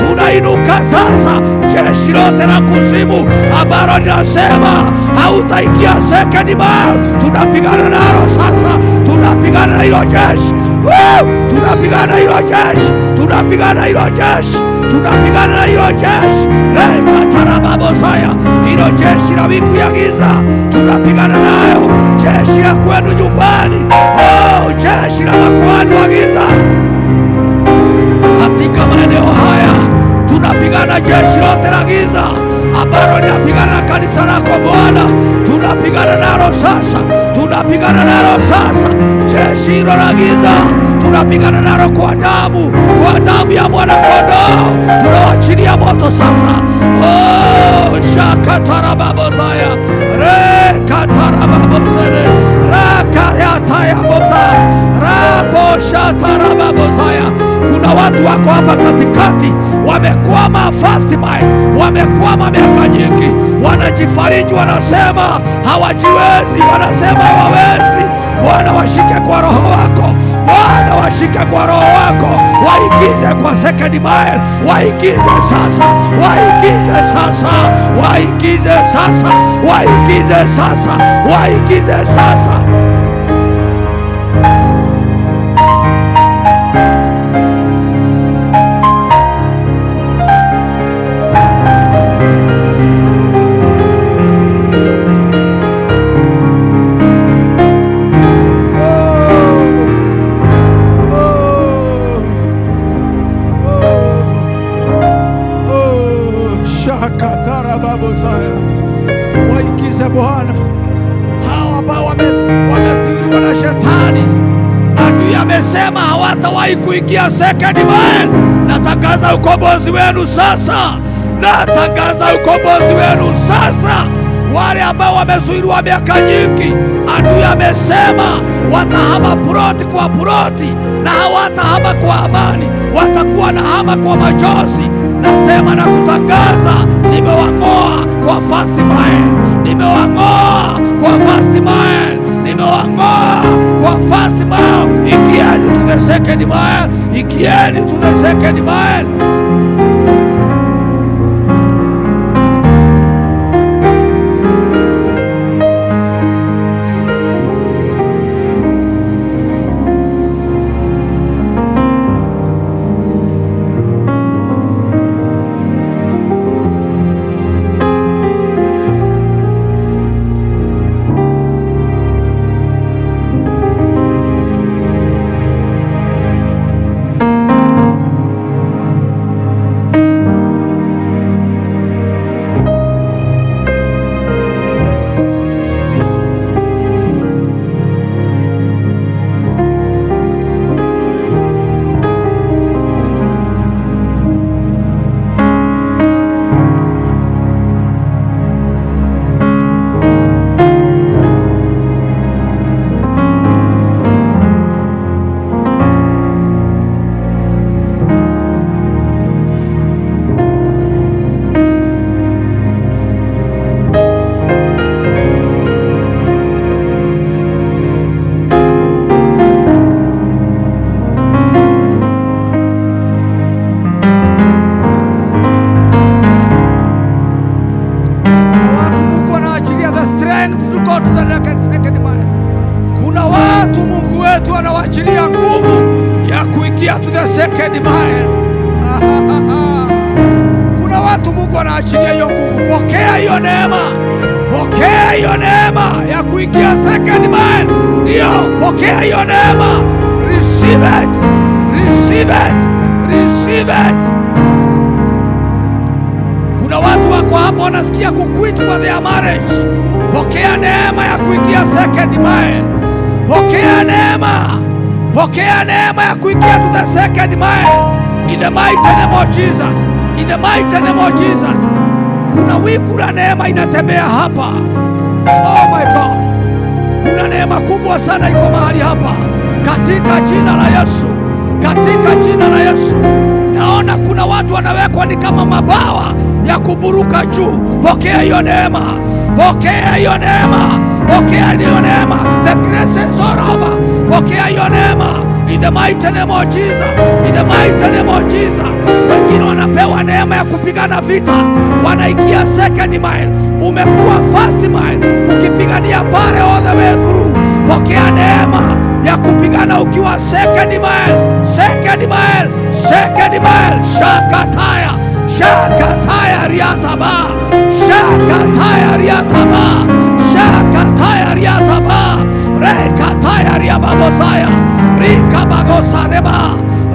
tunainuka sasa. Jeshi lote la kuzimu ambalo linasema hautaingia second mile, tunapigana nalo sasa, tunapigana na hilo jeshi. Woo! Tunapigana na hilo jeshi, tunapigana na hilo jeshi, tunapigana na hilo jeshi. Rekatarababosaya, hilo jeshi la wingu ya giza tunapigana nayo, jeshi la kwenu nyumbani, oh, jeshi la makuhani wa giza katika maeneo haya tunapigana jeshi lote la giza ambalo linapigana na kanisa lako Bwana, tunapigana nalo sasa, tunapigana nalo sasa. Jeshi hilo la giza tunapigana nalo kwa damu, kwa damu ya mwana kondoo, tunawachilia moto sasa. Oh, shakatarababosaya rekatarababosere rakayatayabosa raposhatarababosaya. Kuna watu wako hapa katikati wamekwama first mile, wamekwama miaka nyingi, wanajifariji, wanasema hawajiwezi, wanasema hawawezi. Bwana washike kwa roho wako, Bwana washike kwa roho wako, waingize kwa second mile, waingize sasa, waingize sasa, waingize sasa, waingize sasa, waingize sasa. Bwana, hawa ambao wamezuiliwa na shetani, adui amesema hawatawahi kuingia second mile. Natangaza ukombozi wenu sasa, natangaza ukombozi wenu sasa. Wale ambao wamezuiliwa miaka nyingi, adui amesema watahama ploti kwa ploti na hawatahama kwa amani, watakuwa na hama kwa machozi. Nasema na kutangaza, nimewang'oa kwa first mile, nimewang'oa kwa first mile, nimewang'oa kwa first mile. Ingieni to the second mile, ingieni to the second mile. Kuna watu Mungu anaachilia the strength to go to the second mile. Kuna watu Mungu wetu anawaachilia nguvu ya kuingia to the second mile. Kuna watu Mungu anaachilia hiyo nguvu. Pokea hiyo neema, pokea hiyo neema ya kuingia second mile. Ndio, pokea hiyo neema. Receive it, receive it, receive it. Kuna watu wako hapo wanasikia kuquit kwa their marriage. Pokea neema ya kuingia second mile. Pokea neema, pokea neema ya kuingia to the second mile. In the mighty name of Jesus. In the mighty name of Jesus. Kuna wingu la neema inatembea hapa. Oh my God. Kuna neema kubwa sana iko mahali hapa, katika jina la Yesu, katika jina la Yesu. Naona kuna watu wanawekwa ni kama mabawa ya kuburuka juu. Pokea hiyo neema, pokea hiyo neema, pokea hiyo neema. The grace is all over. Pokea hiyo neema in the mighty name of Jesus, in the mighty name of Jesus. Wengine wanapewa neema ya kupigana vita, wanaingia second mile. Umekuwa first mile ukipigania pale all the way through. Pokea neema ya kupigana ukiwa second mile, second mile, second mile. Shakataya, shakataya riataba, shakataya riataba, shakataya riataba, rekataya riababosaya, rikabagosareba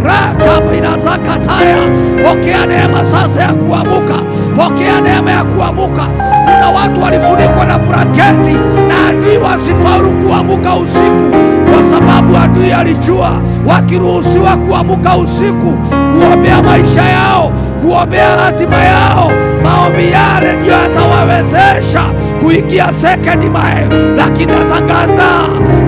rakabinazakataya. Pokea neema sasa ya kuamuka, pokea neema ya kuamuka. Kuna watu walifunikwa na blanketi na adui wasifaulu kuamuka usiku, kwa sababu adui alijua wakiruhusiwa kuamuka usiku kuombea maisha yao, kuombea hatima yao, maombi yale ndiyo yatawawezesha kuingia second mile. Lakini natangaza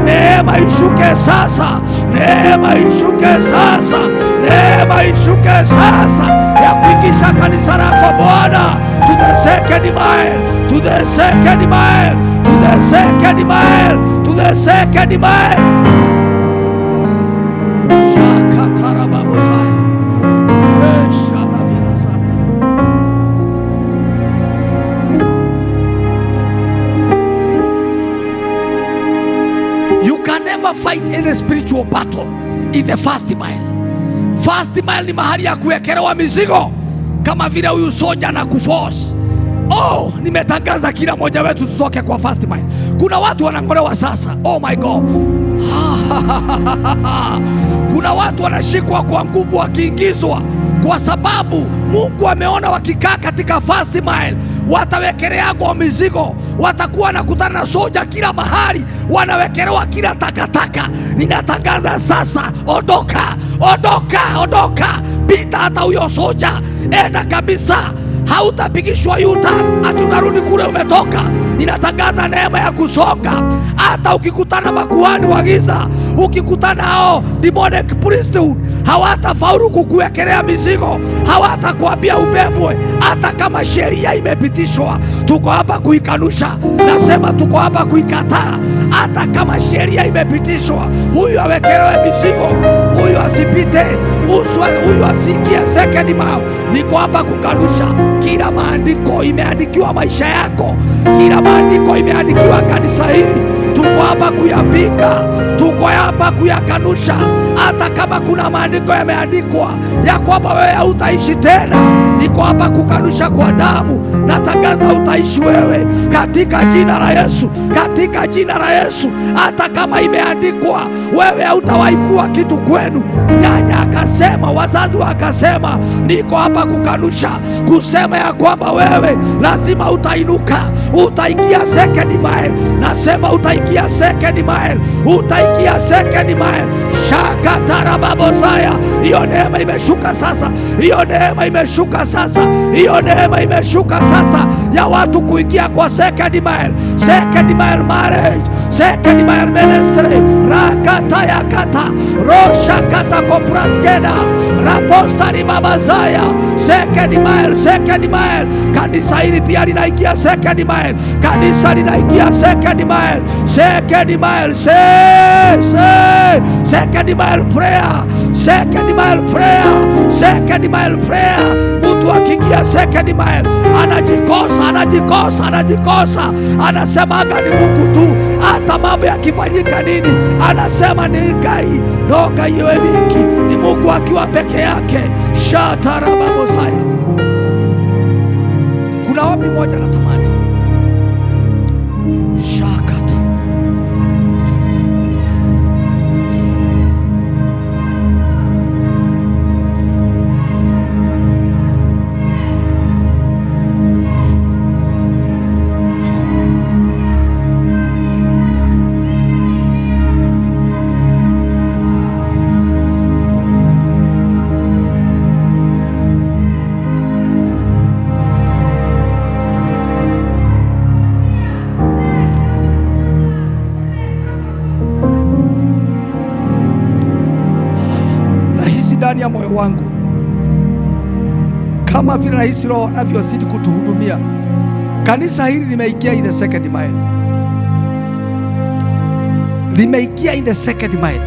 neema ishuke sasa, neema ishuke sasa, neema ishuke sasa ya kuingisha kanisa lako Bwana to the second mile, to the second mile, to the second mile, to the second mile. Shakatarababosaya. Esharabinasana. You can never fight any spiritual battle in the first mile. First mile ni mahali ya kuwekelewa mizigo, kama vile huyu soja na kuforce. Oh, nimetangaza kila mmoja wetu tutoke kwa first mile. Kuna watu wanang'olewa sasa. Oh my God. Kuna watu wanashikwa kwa nguvu wakiingizwa kwa sababu Mungu ameona wakikaa katika first mile watawekeleagwa mizigo, watakuwa wanakutana na soja kila mahali, wanawekelewa kila takataka. Ninatangaza sasa, ondoka, ondoka, ondoka, pita hata huyo soja, enda kabisa, hautapigishwa yuta ati unarudi kule umetoka. Ninatangaza neema ya kusonga. Hata ukikutana makuhani wa giza, ukikutana hao demonic priesthood, hawatafaulu kukuwekelea mizigo, hawatakuambia ubebwe, hata kama sheria imepitishwa. Tuko hapa kuikanusha, nasema tuko hapa kuikataa. Hata kama sheria imepitishwa, huyu awekelewe mizigo, huyu asipite, huyu asiingie second mile. Niko hapa kukanusha kila maandiko imeandikiwa maisha yako, kila maandiko imeandikiwa kanisa hili. Tuko hapa kuyapinga, tuko hapa kuyakanusha. Hata kama kuna maandiko yameandikwa ya kwamba wewe hautaishi tena, niko hapa kukanusha kwa damu. Natangaza utaishi wewe katika jina la Yesu, katika jina la Yesu. Hata kama imeandikwa wewe hautawahi kuwa kitu kwenu, nyanya akasema, wazazi wakasema, niko hapa kukanusha, kusema ya kwamba wewe lazima utainuka, utaingia second mile. Nasema utaingia second mile, utaingia second mile. Shakatarababosaya, hiyo neema imeshuka sasa, hiyo neema imeshuka sasa, hiyo neema imeshuka sasa ya watu kuingia kwa second mile, second mile marriage, second mile ministry. Rakata yakata rosha kata kopraskeda rapostari babazaya, second mile, second mile. Kanisa hili pia linaingia second mile, kanisa linaingia second mile, second mile, say, say, second mile prayer, second mile prayer, second mile prayer. Mtu akiingia second mile anajikosa, anajikosa, anajikosa, anasemaga ni Mungu tu, hata mambo yakifanyika nini, anasema ni Ngai no Ngai iwe wiki, ni Mungu akiwa peke yake. Shatarababosaya. Kuna ombi moja natamani shakata. Nahisi ndani ya moyo wangu kama vile nahisi Roho anavyozidi kutuhudumia. Kanisa hili limeingia in the second mile, limeingia in the second mile.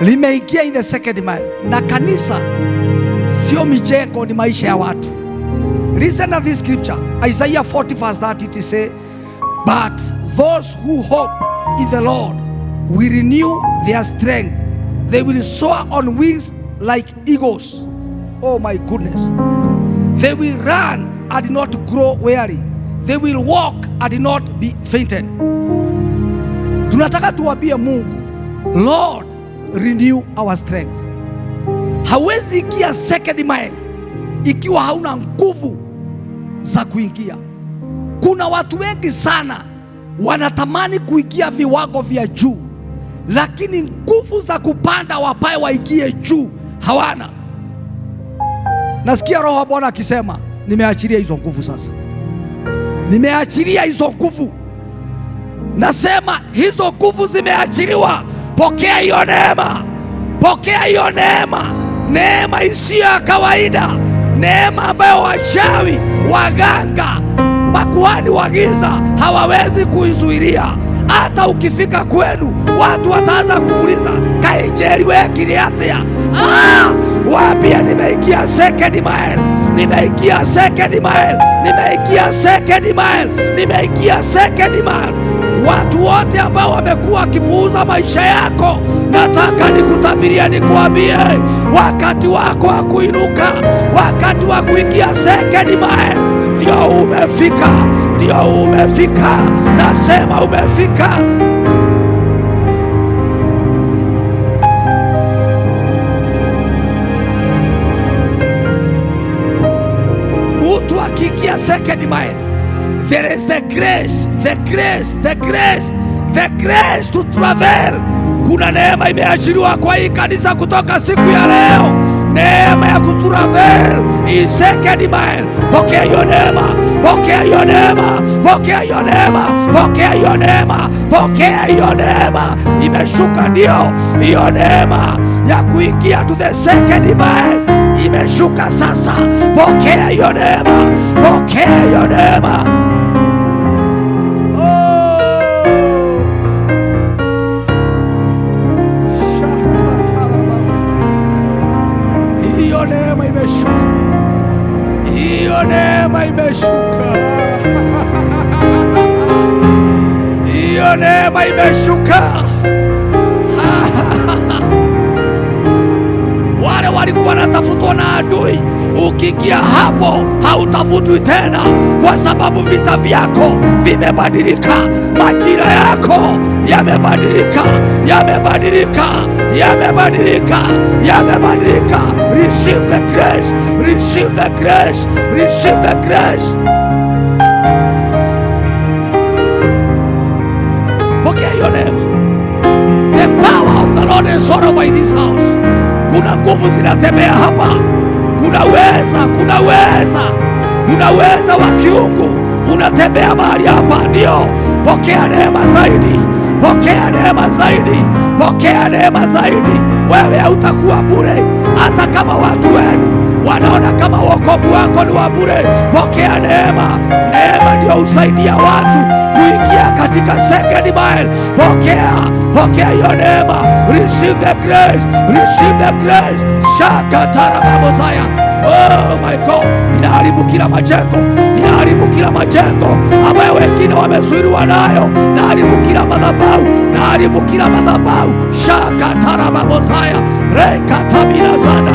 Limeingia in the second mile. Na kanisa sio mijengo, ni maisha ya watu. Listen to this scripture, Isaiah 40 verse 30, it say, but those who hope in the Lord will renew their strength. They will soar on wings like eagles. Oh my goodness. They will run and not grow weary. They will walk and not be fainted. Tunataka tuambie Mungu, Lord, renew our strength. Hawezi ingia second mile ikiwa hauna nguvu za kuingia. Kuna watu wengi sana wanatamani kuingia viwango vya juu, lakini nguvu za kupanda wapae waingie juu hawana. Nasikia Roho wa Bwana akisema, nimeachilia hizo nguvu sasa, nimeachilia hizo nguvu. Nasema hizo nguvu zimeachiliwa. Pokea hiyo neema, pokea hiyo neema, neema isiyo ya kawaida, neema ambayo wachawi, waganga, makuhani wa giza hawawezi kuizuilia. Hata ukifika kwenu watu wataanza kuuliza kainjeri wekire atia? Waambie nimeingia second mile, nimeingia second mile, nimeingia second mile, nimeingia second mile. Watu wote ambao wamekuwa wakipuuza maisha yako, nataka nikutabiria, nikuambie, wakati wako wa kuinuka, wakati wa kuingia second mile ndio umefika, ndio umefika. Nasema umefika. mile. There is the grace, the grace, the grace, the grace to travel. Kuna neema imeachiliwa kwa hii kanisa kutoka siku ya leo, neema ya kutravel in second mile. Pokea hiyo neema, pokea hiyo neema, pokea hiyo neema, pokea hiyo neema, pokea hiyo neema. Imeshuka, ndio hiyo neema ya kuingia to the second mile imeshuka sasa. Pokea hiyo neema, pokea hiyo neema. Oh. Shakatarababa. Hiyo neema imeshuka, hiyo neema imeshuka, hiyo neema imeshuka. Wale walikuwa wanatafutwa na adui, ukiingia hapo hautafutwi tena, kwa sababu vita vyako vimebadilika, majira yako yamebadilika, yamebadilika, yamebadilika, yamebadilika. Receive the grace, receive the grace, receive the grace. Pokea hiyo neema. The power of the Lord is all over in this house. Kuna nguvu zinatembea hapa, kuna uweza, kuna uweza, kuna uweza wa kiungu unatembea mahali hapa. Ndio, pokea neema zaidi, pokea neema zaidi, pokea neema zaidi. Wewe hautakuwa bure, hata kama watu wenu wanaona kama wokovu wako ni wa bure. Pokea neema. Neema ndio husaidia watu kuingia katika second mile. Pokea, pokea hiyo neema. Receive the grace, receive the grace. Shaka tarababozaya. Oh my God, inaharibu kila majengo, inaharibu kila majengo ambayo wengine wamezuiliwa nayo, naharibu kila madhabahu, naharibu kila madhabahu. Shaka tarababozaya rekatabinazana.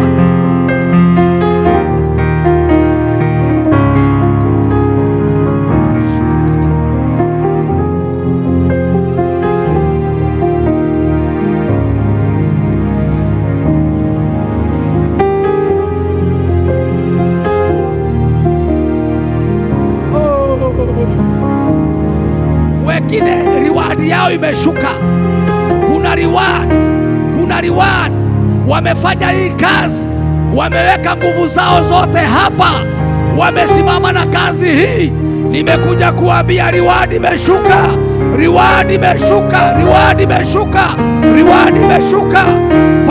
Oh. Wengine reward yao imeshuka. Kuna reward, kuna reward. Wamefanya hii kazi, wameweka nguvu zao zote hapa, wamesimama na kazi hii. Nimekuja kuambia reward imeshuka, reward imeshuka, reward imeshuka, reward imeshuka.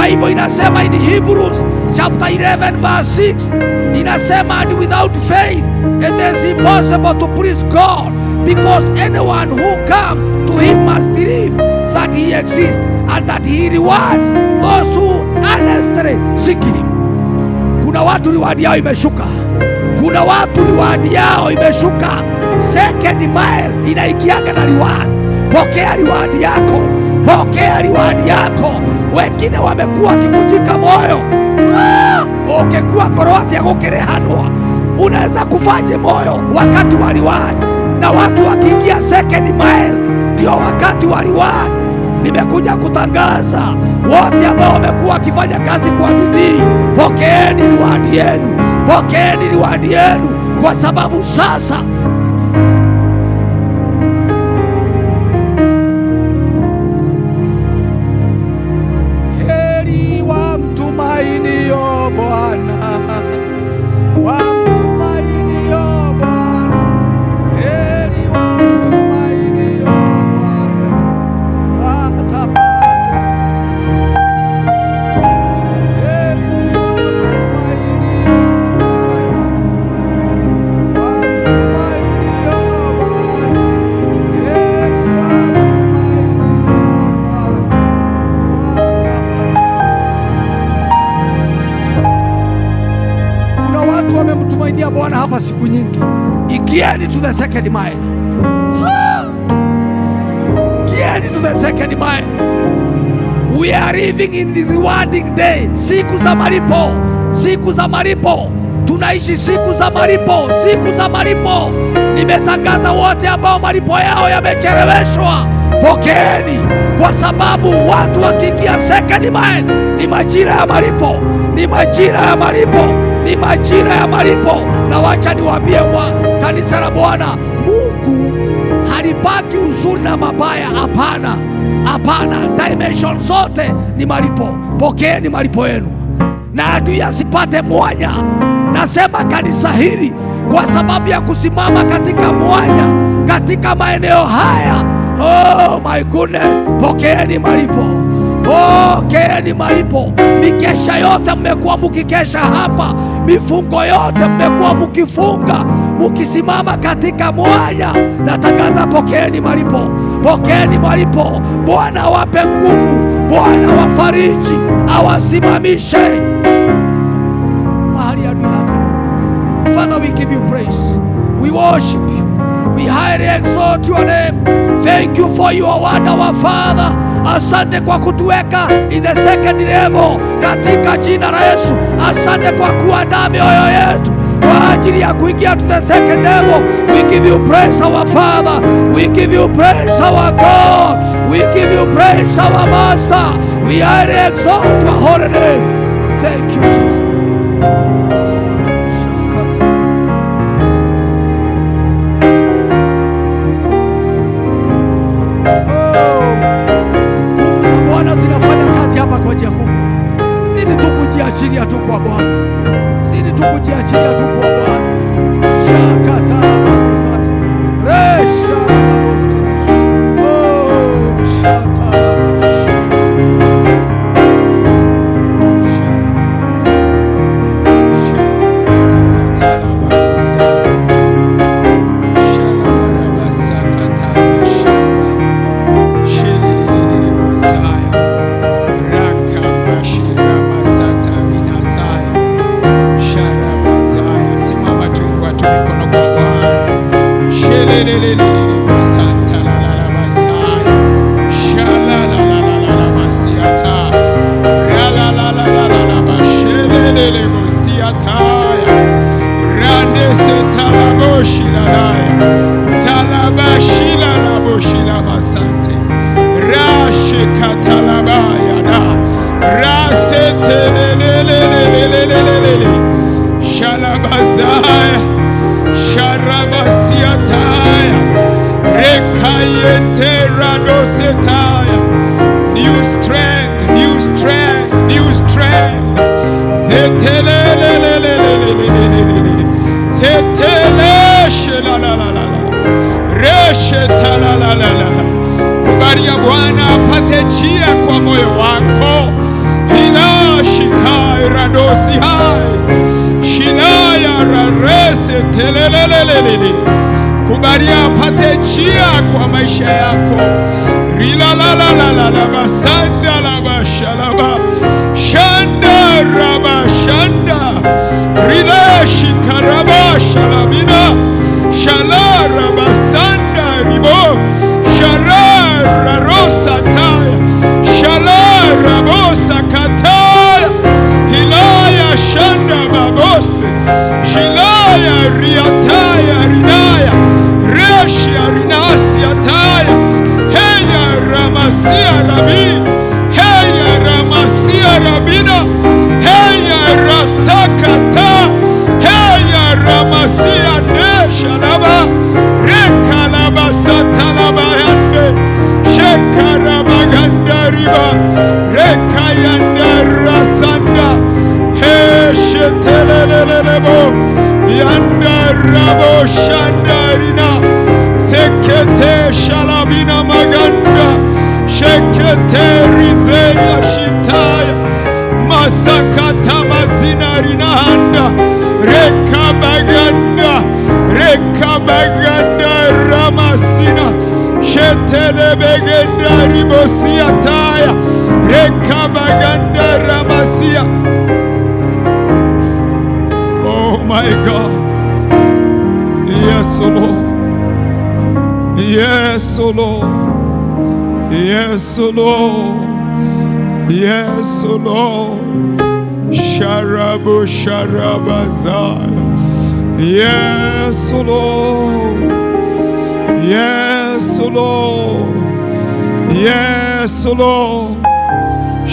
Bible inasema in Hebrews chapter 11 verse 6 inasema, "And without faith it is impossible to please God, because anyone who come to him must believe that he exists and that he rewards those who earnestly seek him." Kuna watu reward yao imeshuka, kuna watu reward yao imeshuka. Second mile inaingiaga na reward. Pokea reward yako, pokea reward yako. Wengine wamekuwa wakivunjika moyo. Ah, ukikuwa ngoro atia gukirihanwa, unaweza kufaje moyo wakati wa reward? Na watu wakiingia second mile ndio wakati wa reward. Nimekuja kutangaza wote ambao wamekuwa wakifanya kazi kwa bidii, pokeeni reward yenu, pokeeni reward yenu, kwa sababu sasa heri wamtumainio Bwana, wamtumainio Bwana, heri wamtumainio Bwana watapata. Heri wamtumainio Bwana, wamtumainio Bwana, heri wamtumainio Bwana watapata. Kuna watu wamemtumainia Bwana hapa siku nyingi. Ingieni to the second mile. Ah! Ingieni to the second mile. We are living in the rewarding day. Siku za malipo, siku za malipo. Tunaishi siku za malipo, siku za malipo. Nimetangaza wote ambao malipo yao yamecheleweshwa, pokeeni, kwa sababu watu wakiingia second mile ni majira ya malipo, ni majira ya malipo, ni majira ya malipo. Na wacha niwaambie mwa Kanisa la Bwana, Mungu halipaki uzuri na mabaya. Hapana, hapana. Dimension zote ni malipo. Pokeeni malipo yenu, na adui asipate mwanya. Nasema kanisa hili kwa sababu ya kusimama katika mwanya, katika maeneo haya. Oh my goodness, pokeeni malipo, pokeeni malipo. Mikesha yote mmekuwa mukikesha hapa, mifungo yote mmekuwa mukifunga, mukisimama katika mwanya. Natangaza, pokeeni malipo, pokeeni malipo. Bwana awape nguvu, Bwana wafariji, awasimamishe mahali adui hataona. Father, we give you praise. We worship you. We highly exalt your name. Thank you for your word, our Father. Asante kwa kutuweka in the second level katika jina la Yesu. Asante kwa kuandaa mioyo yetu kwa ajili ya kuingia to the second level. We give you praise, our Father. We give you praise, our God. We give you praise, our Master. We highly exalt your holy name. Thank you, Jesus. Shakata. Oh, nguvu za Bwana zinafanya kazi hapa kwa njia kubwa. Si ni tu kujiachilia tu kwa Bwana, si ni tu kujiachilia tu kwa Bwana. Shakata babusa. Resha babusa. Oh, shata. Simama tuinua tu mikono kwa Bwana. Shelelelelelele la Shalalalalalalamasiata. Ralalalalalalabashelelele bosiataya. Randesetalaboshilalaya. Salabashilalaboshilamasante. Rashekatalabayada. Rasetelelelelelelelelele. Shalabazaya. Sharabasiataya. Rekayeteradosetaya. New strength, new strength, new strength. Zetelelelelelelelelelele. Zeteleshe-la-la-la-la-la. Reshe-ta-la-la-la-la. Kubalia Bwana apate njia kwa moyo wako. Hilashikai radosi hai shilaya rarese telelelelelele. Kubalia apate njia kwa maisha yako. Rilalalalalala basanda laba shalaba shanda raba shanda rileshi karaba shalabina shalara basanda ribo sharara rosa taya shalara bosa kataya hilaya shanda babose shilaya riataya rinaya reshia rinasia taya heya ramasia rabi heya ramasia rabina heya rasakata heya ramasia neshalaba rekalabasatalabayande shekarabagandariba rekayanda rasanda heshetelelelebo yanda rabo shandarina sekete shalabina maganda shekete rizeya shitaya masakata mazina rinahanda rekabaganda rekabaganda ramasina shetelebegenda ribosiataya rekabaganda ramasia. Oh my God. Yes, O Lord. Yes, O Lord. Yes, O Lord. Yes, O Lord. Sharabu Sharabazaya. Yes, O Lord. Yes, O Lord. Yes, O Lord.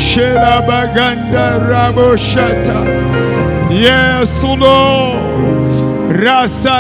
Shelabaganda Raboshata. Yes, O Lord. Rasa.